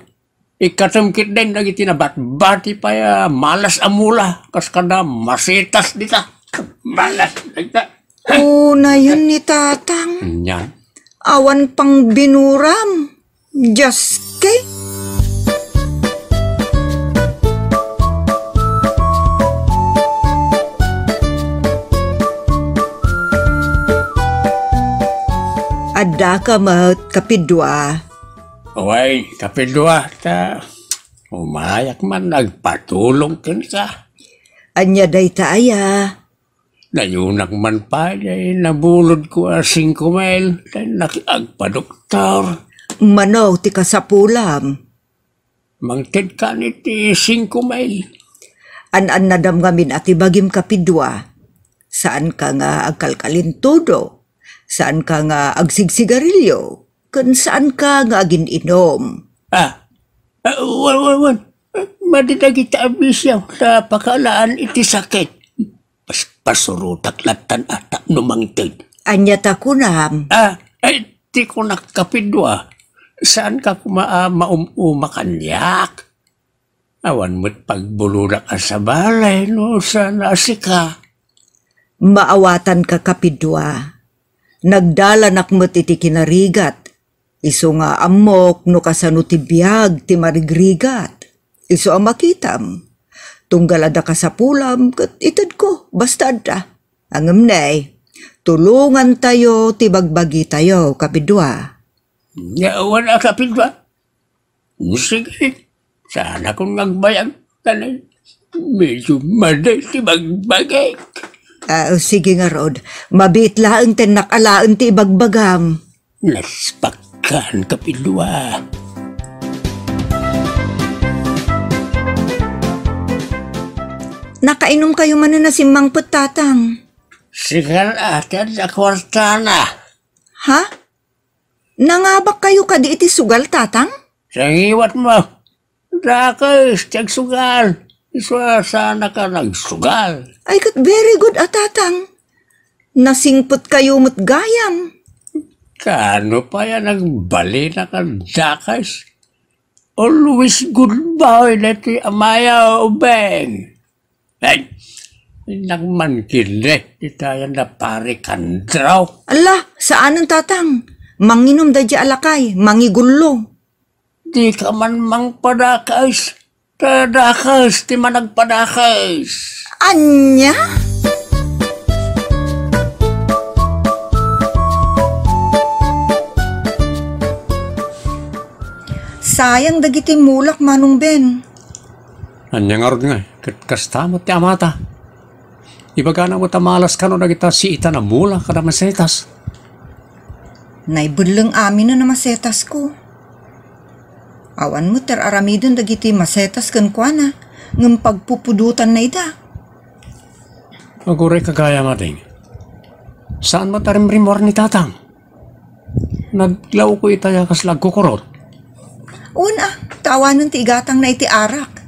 ikkatem ketdin dagiti nabatbati pay a malas a mula, kas kada masetas dita. Malas dita. Unayen ni Tatang. Anian? Awan pang binuram. Dios kay? Addaka met, kapidua. Uy, kapidua, ta umayak man nagpatulong kenka. Ania dayta aya? Nayunak man pay, nabulodko a singko mil, ta agpadoktor. Mano ti kasapulam? Mangted kan iti singko mil. An-annadam ngamin a ti bagim, kapidua. Saanka nga agkalkalintudo. Saanka nga agsigsigarilio. Ken saanka nga agin-inom. Ah, ah, wen, wen, wen. Madi dagita a bisio ta pakaalaan iti sakit. Pas-, pasurotak lattan a tapno mangted. Ania ta kunam? Ah, ay, ti kunak, kapidua. Saanka koma a maum-uma kaniak? Awan met pagbulodak a sabali no saan a sika. Maawatanka, kapidua. Nagdalanak met iti kinarigat. Isu nga ammok no kasano ti biag ti marigrigat. Isu a makitam. Tunggal adda kasapulam ket itedko, basta adda. Ngem ne, tulongantayo ti bagbagitayo, kapidua. Nia, wen a, kapidua? Sige, saanakon nga agbayag, ta medyo madi ti bagbagik. Ah, sige ngarud, mabiit laeng ti innak alaen ti ibagbagam. Naspakkan, kapidua. Nakainom kayo manen a simmangpet, Tatang? Sikan a, ti adda kuartana. Ha? Nangabak kayo kadi iti sugal, Tatang? Sangiwatmo. Dakes ti agsugal. Isu a saanaka nagsugal. Ay, ket very good a, Tatang. Nasingpet kayo met gayam. Kaano pay a nagbalin a dakes? Always good boy daytoy amaya, Ubeng. Ay, nagmankili ti tayan da pare Kandraw. Ala, saanen, Tatang. Manginom da di alakay, mangigullo. Di ka man mangpadakas. Kadakas ti managpadakas. Anya? Sayang dagiti mulak, Manong Ben. Anya ngarud nga, ket kasta met ti amata. Ibagana met a malas kano dagita siitan a mula kada masetas. Naibelleng aminen a masetasko. Awan met ti ar-aramiden dagiti masetas kenkuana, ngem pagpupudotanna ida. Aguray ka gayam, ading. Saan met a rimrimmuar ni Tatang? Naglawko itay a kasla agkukurot. Wen a, ta awanen ti igatangna iti arak.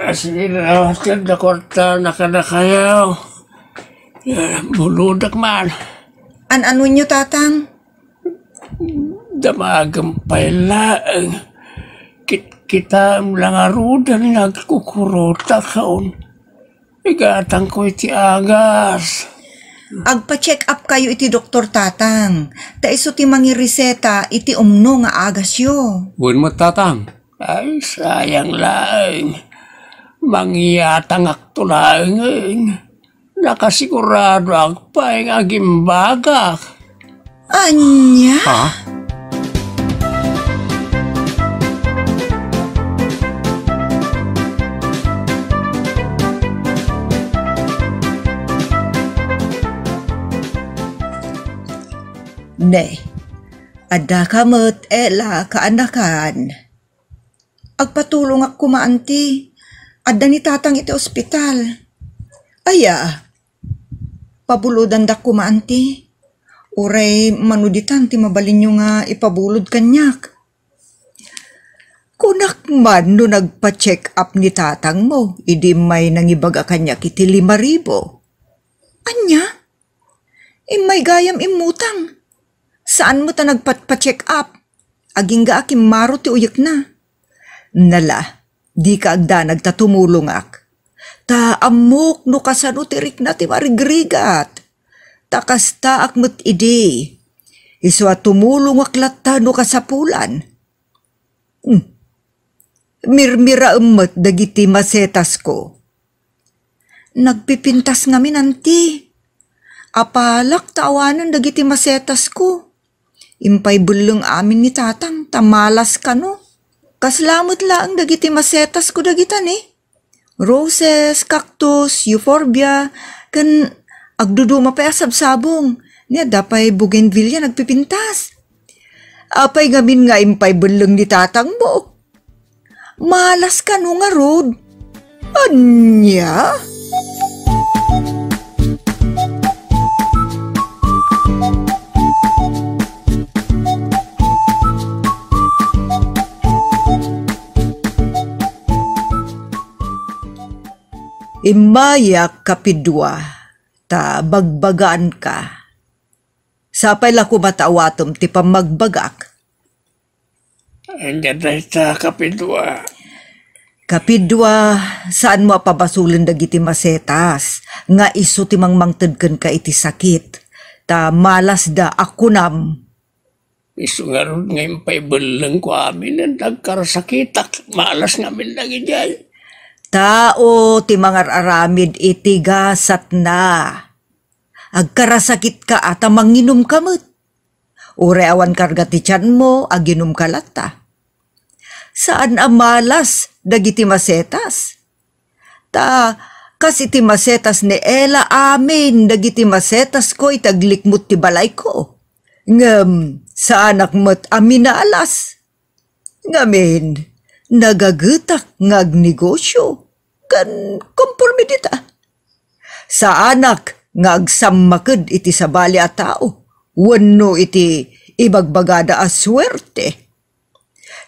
Asinawaten da kuartana kadakayo. Eh, buludak man. An-anonyo, Tatang? Damagem pay laeng. Kitkitaem la ngaruden nga agkukurotak, wen. Igatangko iti agas. Agpa-check up kayo iti doktor, Tatang. Ta isu ti mangireseta iti umno nga agasyo. Wen met, Tatang. Ay, sayang laeng. Mangyatangakto laengen. Nakasiguradoak pay nga agimbagak. Ania? Ha? Ne, addaka met, Ella, kaanakan. Agpatulongak koma, anti. Adda ni tatang iti ospital. Aya, pabulodandak koma, anti. Uray mano ditan ti mabalinyo nga ipabulod kaniak. Kunak man no nagpa-check up ni tatangmo, idi immay nangibaga kaniak iti lima ribu. Ania? Immay gayam immutang. Saan met a nagpatpa-check up. Agingga a kimmaro ti uyekna. Nala, dika agdanag ta tumulongak. Ta ammok no kasano ti rikna ti marigrigat. Ta kastaak met idi. Isu a tumulongak latta no kasapulan. Hmm. Mirmiraem met dagiti masetasko. Nagpipintas ngamin, anti. Apalak ta awanen dagiti masetasko. Impay belleng amin ni tatang ta malas kano. Kasla met laeng dagiti masetasko dagita, ni. Roses, cactus, euphorbia, ken agduduma pay a sabsabong. Ni adda pay bougainvillea nagpipintas. Apay ngamin nga impay belleng ni tatangmo? Malas kano ngarud? Ania? Immayak, kapidua, ta bagbagaanka. Sapay la koma ta awatem ti pammagbagak. Ania dayta, kapidua? Kapidua, saanmo a pabasolen dagiti masetas nga isu ti mangmangted kenka iti sakit, ta malasda a kunam. Isu ngarud nga impay bellengko amin, nagkarasakitak, malas ngamin dagidiay. Tao ti mangar-aramid iti gasatna. Agkarasakitka a ta manginumka met. Uray awan karga ti tianmo, aginumka latta. Saan a malas dagiti masetas. Ta kas iti masetas ni Ella, amin dagiti masetasko iti aglikmut ti balayko. Ngem saanak met a minalas. Ngamin, nagagetak nga agnegosio ken komporme dita. Saanak nga agsammaked iti sabali a tao wenno iti ibagbagada a suerte.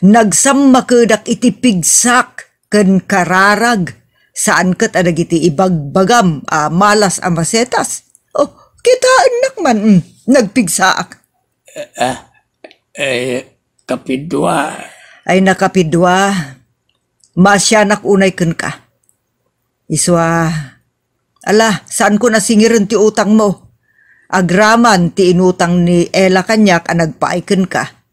Nagsammakedak iti pigsak ken kararag, saan ket a dagiti ibagbagam a malas a masetas. Oh, kitaennak man, mm, nagpigsaak. Ah, eh, kapidua. Ay, nakapidua, maasianak unay kenka. Isua, ala, saanko nasingiren ti utangmo. Agraman ti inutang ni Ella kaniak a nagpaay kenka.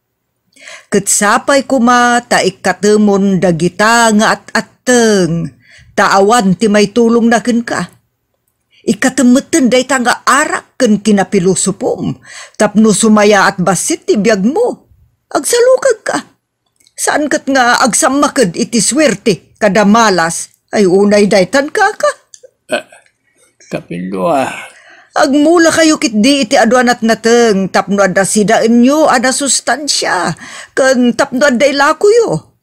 Ket sapay koma ta ikkatemon dagita nga at-atteng, ta awan ti maitulongna kenka. Ikkatem metten dayta nga arak ken kinapilosopom tapno sumayaat bassit ti biagmo. Agsalukagka. Saan ket nga agsammaked iti suerte kada malas. Ay, unay daytan, kaka. Ah, kapindua. Agmulakayo ketdi iti adu a natnateng tapno adda sidaenyo a nasustansia ken tapno adda ilakoyo.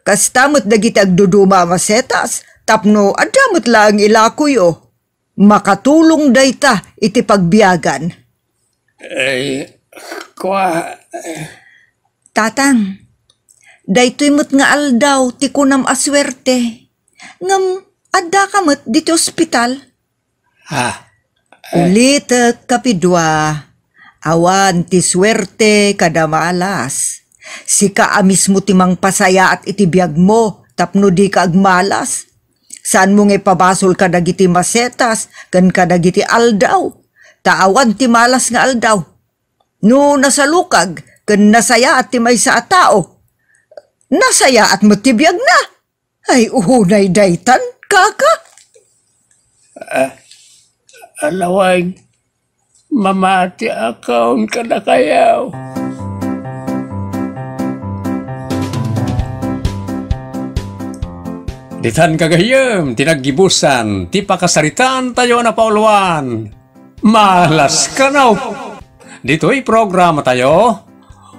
Kasta met dagiti agduduma a masetas tapno adda met laeng ilakoyo. Makatulong dayta iti pagbiagan. Ay, kua, eh. Tatang, daytoy met nga aldaw ti kunam a suerte. Ngem addaka met ditoy ospital. Ha? Eh. Ulitek, kapidua, awan ti suerte kada malas. Sika a mismo ti mangpasayaat iti biagmo tapno dika agmalas. Saanmo nga ipabasol kadagiti masetas ken kadagiti aldaw, ta awan ti malas nga aldaw. No nasalukag ken nasayaat ti maysa a tao, nasayaat met ti biagna. Ay, unay daytan, kaka. Ah, alawag, mamati akon kadakayaw. Ditan gagayyem ti naggibusan ti pakasaritaan tayo a napauluan. Malas kano! Ditoy programatayo,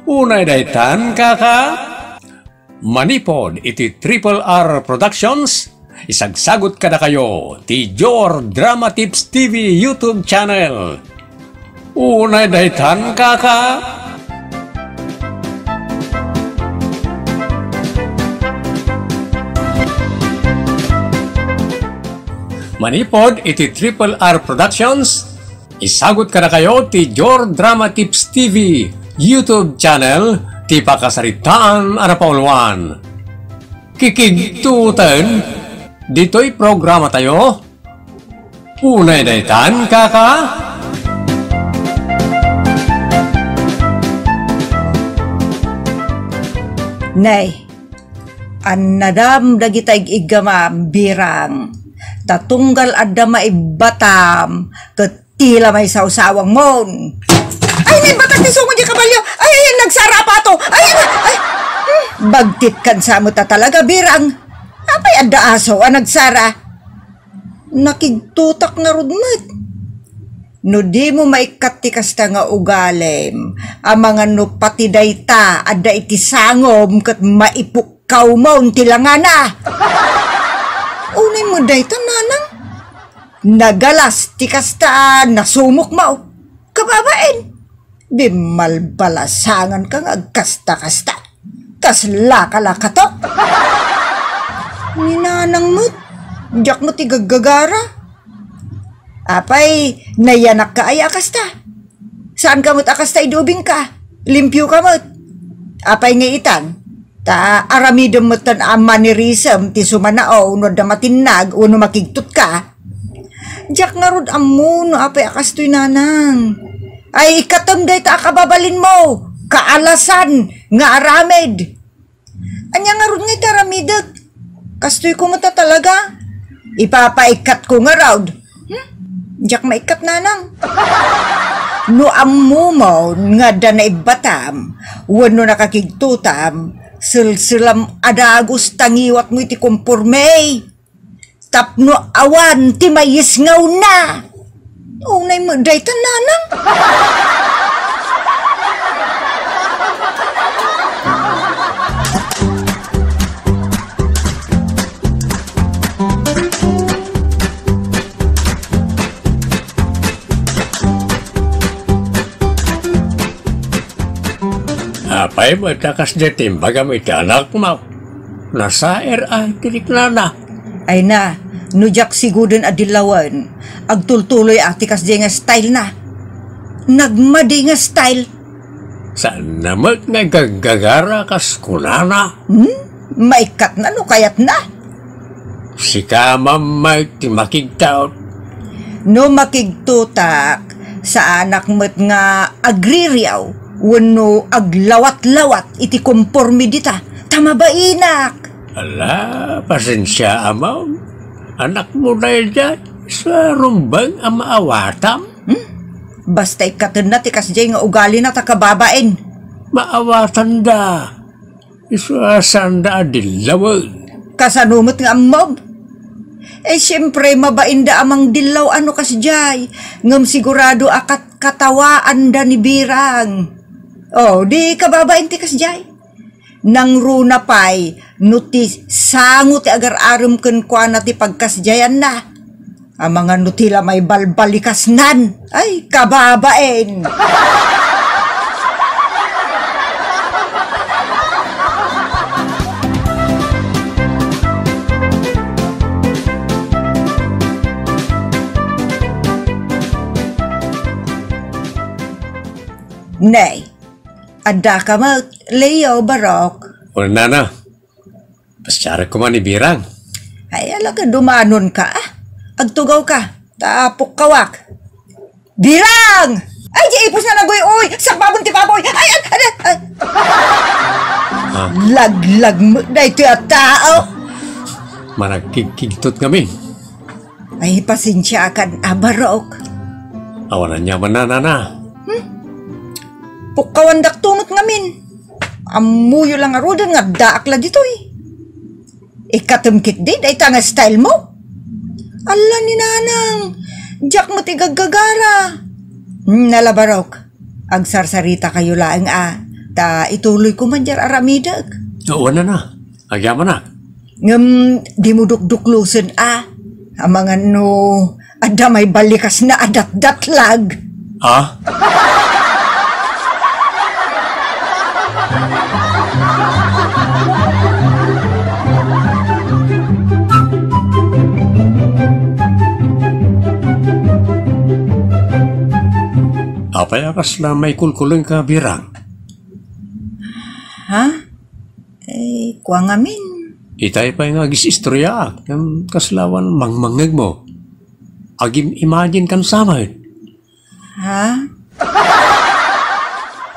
unay daytan, kaka? Manipud iti Triple R Productions, isagsagut kadakayo ti Jor Drama Tips T V YouTube channel. Unay daytan, kaka? Manipud iti Triple R Productions, isagut kadakayo ti Jor Drama Tips T V YouTube channel ti pakasaritaan a napauluan. Kikigtuten ditoy programatayo. Unay daytan, kaka? Nay, annadam dagita ig-iggamam, Birang. Ta tunggal adda maibbatam, ket tila maisawsawangmon. Ay, naibatak ti sungo di kabalio. Ay, ay, nagsara pa to. Ay, ay, ay. Hmm, bagtit kan sa met a talaga, Birang. Apay adda aso a nagsara? Nakigtutak ngarud met. No dimo maikkat ti kasta nga ugalim, amangan no pati dayta adda iti sangom ket maipukkawmon ti langana. Unay met dayta, nanang. Nagalas ti kasta a nasumokmo. Kababain. Bimmalbalasanganka nga agkasta-kasta. Kaslaka la kato. Ni nanang met, diak met igaggagara. Apay, nayanakka aya a kasta? Saanka met a kasta idi ubingka? Limpioka met. Apay nga itan? Ta aramidem metten a mannerism ti sumanao no adda matinnag wenno makigtotka. Diak ngarud ammo no apay a kastoy, nanang. Ay, ikkatem dayta a kababalinmo, kaalasan nga aramid. Ania ngarud nga iti aramidek? Kastoyko met a talaga. Ipapaikkatko ngarud. Hmm? Diak maikkat, nanang. No ammomon nga adda naibbatam wenno nakakigtotam, selselam a dagus ta ngiwatmo iti komporme. Tapno awan ti mayisngawna. Unay met dayta, nanang. Apay met a kasdi ti imbagam iti anakmo? Nasaer a ti riknana. Ay na, no diak siguden a dillawen, agtultuloy a ti kasdiay nga style na. Nagmadi nga style. Saanna met nga gaggagara kas kunana? Hmm? Maikkatna no kayatna. Sika met ti makigtaud. No makigtotak, saanak met nga agririaw wenno aglawat-lawat iti komporme dita, ta mabainak. Ala, pasensia, amam. Anakmo daydiay, sa rumbeng a maawatam? Hmm? Basta ikkatenna ti kasdiay nga ugalina ta kababain. Maawatanda. Isu a saanda a dillawen. Kasano met nga ammom? Eh, siempre, mabainda a mangdillaw a no kasdiay. Ngem sigurado a kat-, katawaanda ni Birang. Oh, di kababain ti kasdiay. Nangruna pay no ti sango ti agar-arem kenkuana ti pagkasdiayanna. Amangan no ti la maibalbalikasnan. Ay, kababain! Nay, addaka met, Leo, Barok. Wen, nana. Pasiarek koma ni Birang. Ay, ala ka, dumanonka, ah. Agtugawka, ta pukkawak. Birang! Ay, di ipus na naguy-uy! Sakbabon ti baboy! Ay, ay, ay, ay! Ah. Laglag met daytoy a tao! Managkigkigtot ngamin. Ay, pasensiakan, a, Barok. Awan aniamanna, nana. Hmm? Pukkawandak to met ngamin. Ammoyo la ngaruden nga addaak la ditoy. Ikkatem ketdi dayta nga style mo? Alla ni nanang, diak met igaggagara. Hmm, nala, Barok. Agsarsaritakayo laeng a, ta ituloyko man diay aramidek. Awan a, agyamanak. Ngem dimo dukduklosen a, amangan no adda maibalikasna a datdatlag. Ha? Apay a kasla maikulkulenka, Birang? Ha? Eh, kua ngamin. Itay pay nga agis-istoryaak, ngem kasla awan mangmangngegmo. Agim-imagine kan samet. Ha?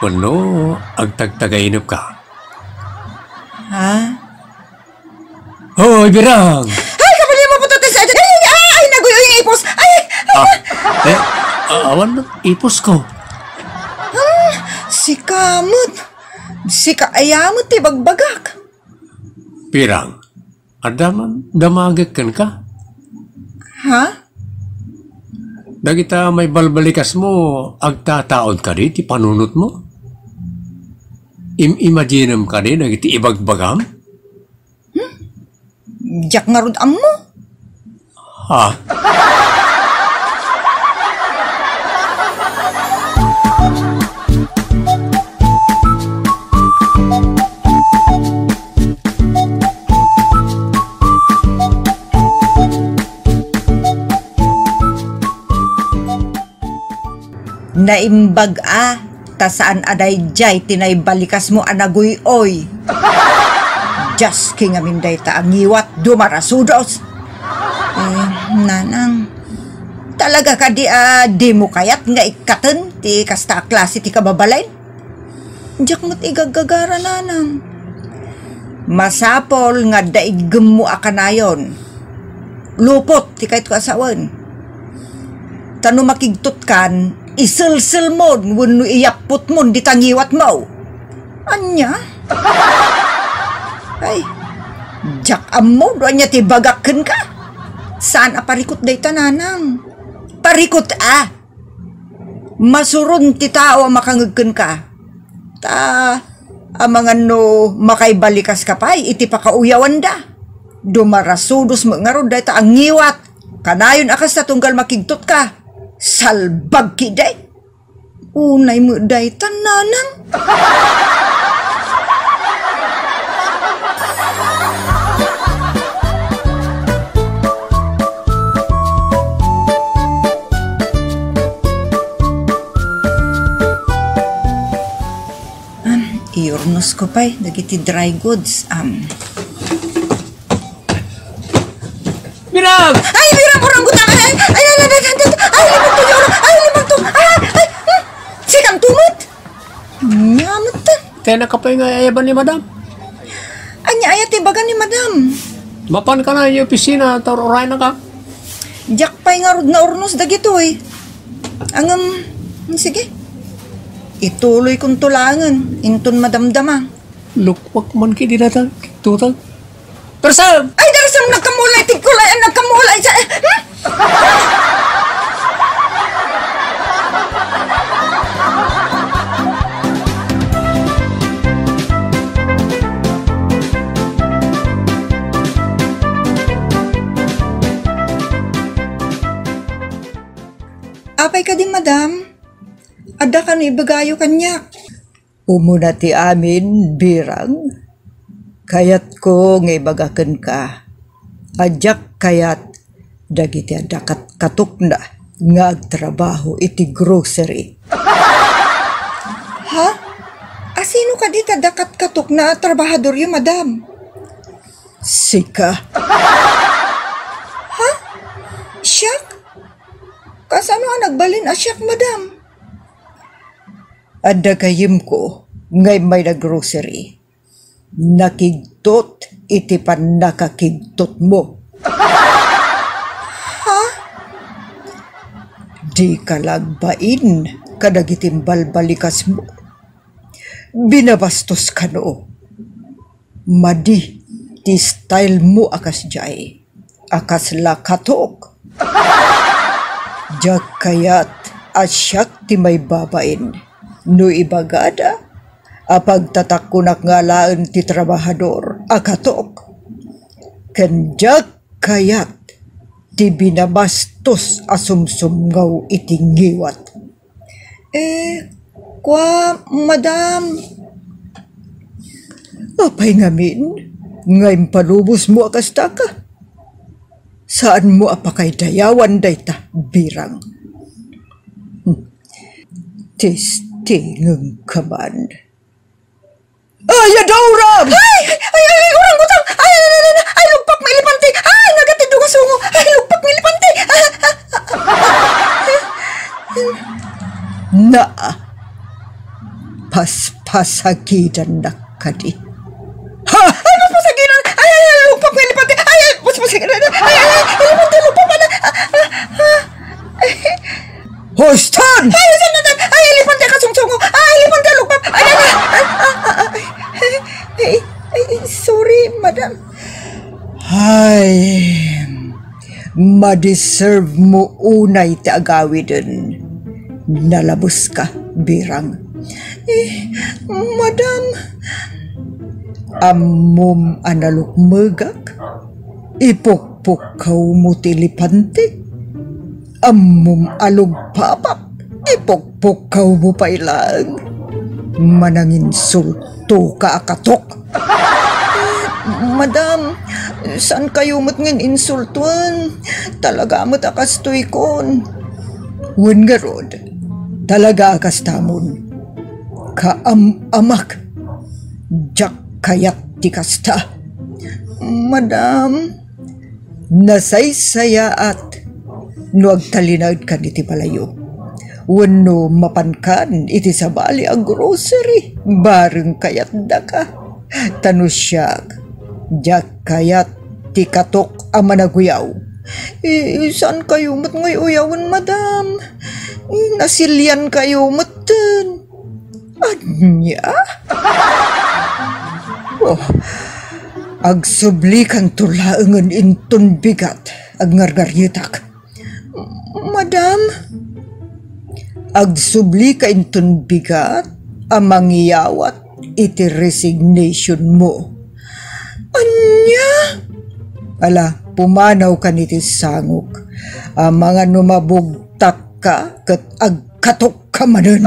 Wenno, agtagtagainepka? Ha? Hoy, Birang! Ay, kapalya mo puto ti sa-, ay, ay, ay, naguy-uy nga ipos! Ay! Ah, eh, ah, awan met iposko. Ah, sika met. Sika aya met ti bagbagak. Birang, adda man damagek kenka? Ha? Dagita maibalbalikasmo, agtataod kadi ti panunotmo? Im-imaginem kadi dagiti ibagbagam? Hmm? Diak ngarud ammo. Ha? Naimbag a, ta saan a daydiay ti naibalikasmo a naguy-uy. Dios, kingamin dayta a ngiwat, dumarasudos. Eh, nanang, talaga kadi a dimo kayat nga ikkaten ti kasta a klase ti kababalin? Diak met igaggagara, nanang. Masapul nga adda iggemmo a kanayon. Lupot ti kayatko a sawen. Ta no makigtotkan, iselselmon wenno iyapputmon dita ngiwatmo. Ania? Ay, diak ammo no ania ti ibagak kenka. Saan a parikut dayta, nanang. Parikut a! Masuron ti tao a makangeg kenka. Ta, amangan no makaibalikaska pay iti pakauyawanda. Dumarasudos met ngarud dayta a ngiwat. Kanayon a kasta tunggal makigtotka. Salbag ketdi. Unay met dayta, nanang. Am, iurnosko pay dagiti dry goods. Am. Birang! Ay, Birang, uranggutan! Ay, ay, ay, ay, ay, ay, ay, ay, limagto, ay, limagto! Ay, ay, hmm, sikanto met! Ania met? Kayatna pay nga ayaban ni Madam. Ania aya ti ibaga ni Madam? Mapanka idiay opisina, ta ur-urayenka. Diak pay ngarud naurnos dagitoy. Ngem, sige. Ituloykonto laengen, inton madamdama. Lukpak man ketdi dayta, tutang. Darsem! Ay, Darsem, nagkamulay, tigkulay, nagkamulay, sa-, hmm? Apay kadi, madam? Adda kano ibagayo kaniak? Umuna ti amin, Birang, kayatko nga ibaga kenka a diak kayat dagiti adda katkatokna nga agtrabaho iti grocery. Ha? Asino kadi ti adda katkatokna a trabahadoryo, madam? Sika. Ha? Siak? Kasano a nagbalin a siak, madam? Adda gayyemko nga immay nag-grocery. Nakigtot iti pannakakigtotmo. Ha? Dika la agbain kadagiti imbalbalikasmo. Binabastos kano. Madi ti style mo a kasdiay. A kasla katok. Diak kayat a siak ti maibabain. No ibagada a pagtatakkonak nga alaen ti trabahador a katok, ken diak kayat ti binabastos a sumsumngaw iti ngiwat. Eh, kua, madam. Apay ngamin nga impalubosmo a kastaka? Saanmo a pakaydayawan dayta, Birang. Hmm. Testingengka man. Ay, adda uram! Ay! Ay, ay, ay, urang utang! Ay, ay, ay, ay, ay, lugpak, mailipante! Ay, nagatiddong a sungo! Ay, lugpak, mailipante! Ah, ah, ah. Naa, paspasagidannak kadi. Ha? Ay, paspasagidan! Ay, ay, ay, lugpak, mailipante! Ay, ay, paspasagidan! Ay, ay, ay, ilipante, lugpak, ala! Ah, ah, ah. Huston! Ay, saan na, ay, ilipante ka, sungsungo! Ay, ilipante, lugpak! Ay, ay, ay, ay, ay, ay, ay, ay, sorry, madam. Ay, madeserve mo unay ti agawiden. Nalabuska, Birang. Eh, madam. Ammom a nalukmegak? Ipukpukkawmo ti ilipante? Ammom a lugpabak? Ipukpukkawmo pay laeng? Mananginsultoka a katok. Madam, saan kayo met nga insultuen? Talaga met a kastoykon. Wen ngarud, talaga a kastamon. Kaam-amak, diak kayat ti kasta. Madam, nasaysayaat no agtalinaedkan iti balayyo wenno mapankan iti sabali a grocery bareng kayatdaka. Ta no siak, diak kayat ti katok a managuyaw. I-, saan kayo met nga uyawen, madam? Nasilian kayo metten. Ania? Oh, agsublikanto laengen inton bigat, agngarngaryetak. Madam? Agsublika inton bigat a mangiyawat iti resignation mo. Ania? Ala, pumanawkan iti sangok. Amangan no mabugtak ka ket agkatok ka manen.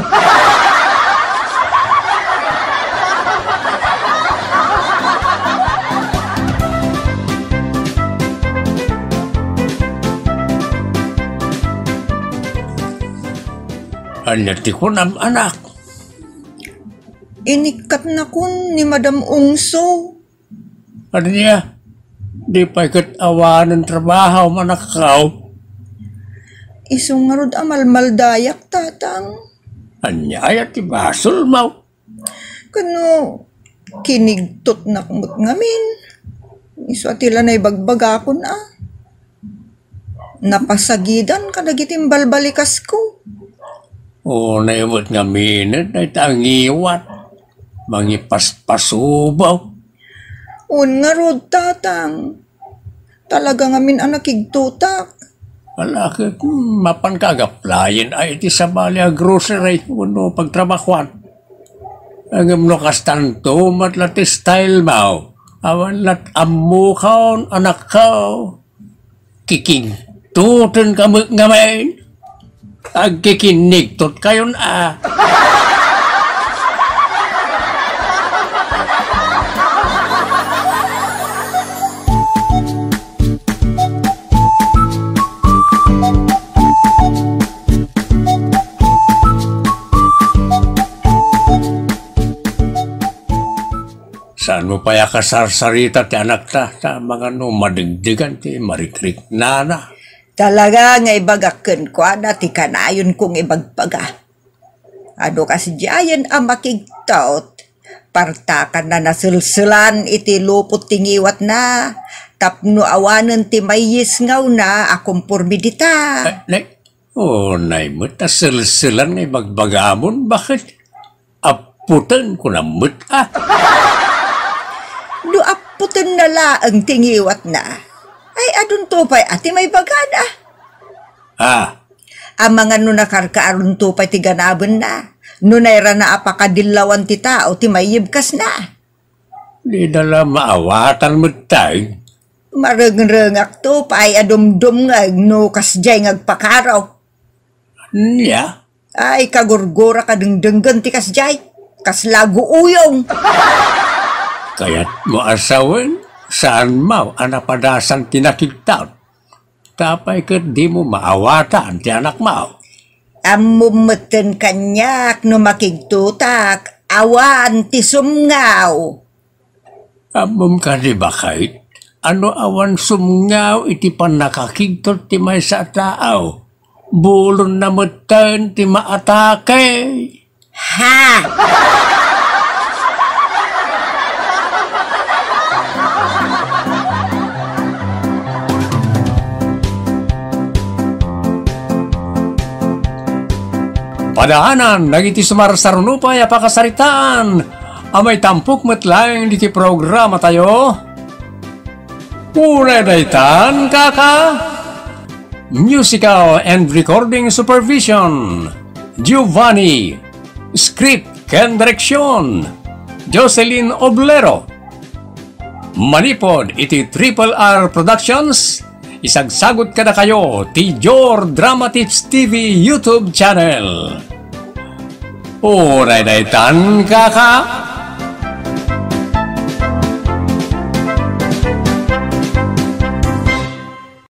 Ania ti kunam, anak? Inikkatnakon ni Madam Ungso. Ania? Di pay ket awanen trabaho, manakkaw? Isu ngarud a malmaldayak, Tatang. Ania aya ti basolmo? Kano, kinigtotnak met ngamin. Isu a ti la naibagbagakon a. Napasagidan kadagiti imbalbalikasko. Unay met ngamin, dayta a ngiwat. Mangipaspasubaw. Wen ngarud, Tatang. Talaga ngamin a nakigtotak. Ala ket, hmm, mapanka ag-applyen a iti sabali a grocery wenno pagtrabahoan. Ngem no kastanto met la ti style mo, awan lat ammokon, anakko. Kikigtotenka met ngamin. Agkikinnigtotkayon a. Saanmo pay a kasarsarita ti anakta, ta amangan no madegdegan ti marikriknana. Talaga nga ibagak kenkuana ti kanayon kong ibagbaga. Adu kasdiayen a makigtot, partakanna naselselan iti lupot ti ngiwatna, tapno awanen ti mayisngawna a kompormidita. Eh, ne-, unay met a selselan nga ibagbagamon, baket? Appoten, kunam met a. No appotenna laeng ti ngiwatna, ay adunto pay a ti maibagada. Ah. Amangan no nakarkaaronto pay ti ganabenna. No nairana a pakadillawan ti tao ti mayyib kasna. Dida la maawatan metten. Marengrengakto pay a dumdumngeg no kasdiay nga agpakaro. Ania? Ay, kagurgurak a dengdenggen ti kasdiay. Kasla guuyong. Kayatmo a sawen, saanmo a napadasan ti nakigtam. Apay ket dimo maawatan ti anakmo? Ammom metten kaniak no makigtotak, awan ti sumngaw. Ammom kadi baket, a no awan sumngaw iti pannakakigtot ti maysa a tao, bulonna metten ti maatake. Ha? Padaanan dagiti sumarsaruno pay a pakasaritaan a maitampok met laeng diti programatayo. Unay daytan, kaka. Musical and recording supervision, Giovanni. Script ken direksyon, Jocelyn Oblero. Manipod iti Triple R Productions, isagsagut kadakayo ti Jor Dramatics T V YouTube channel. Unay daytan, kaka.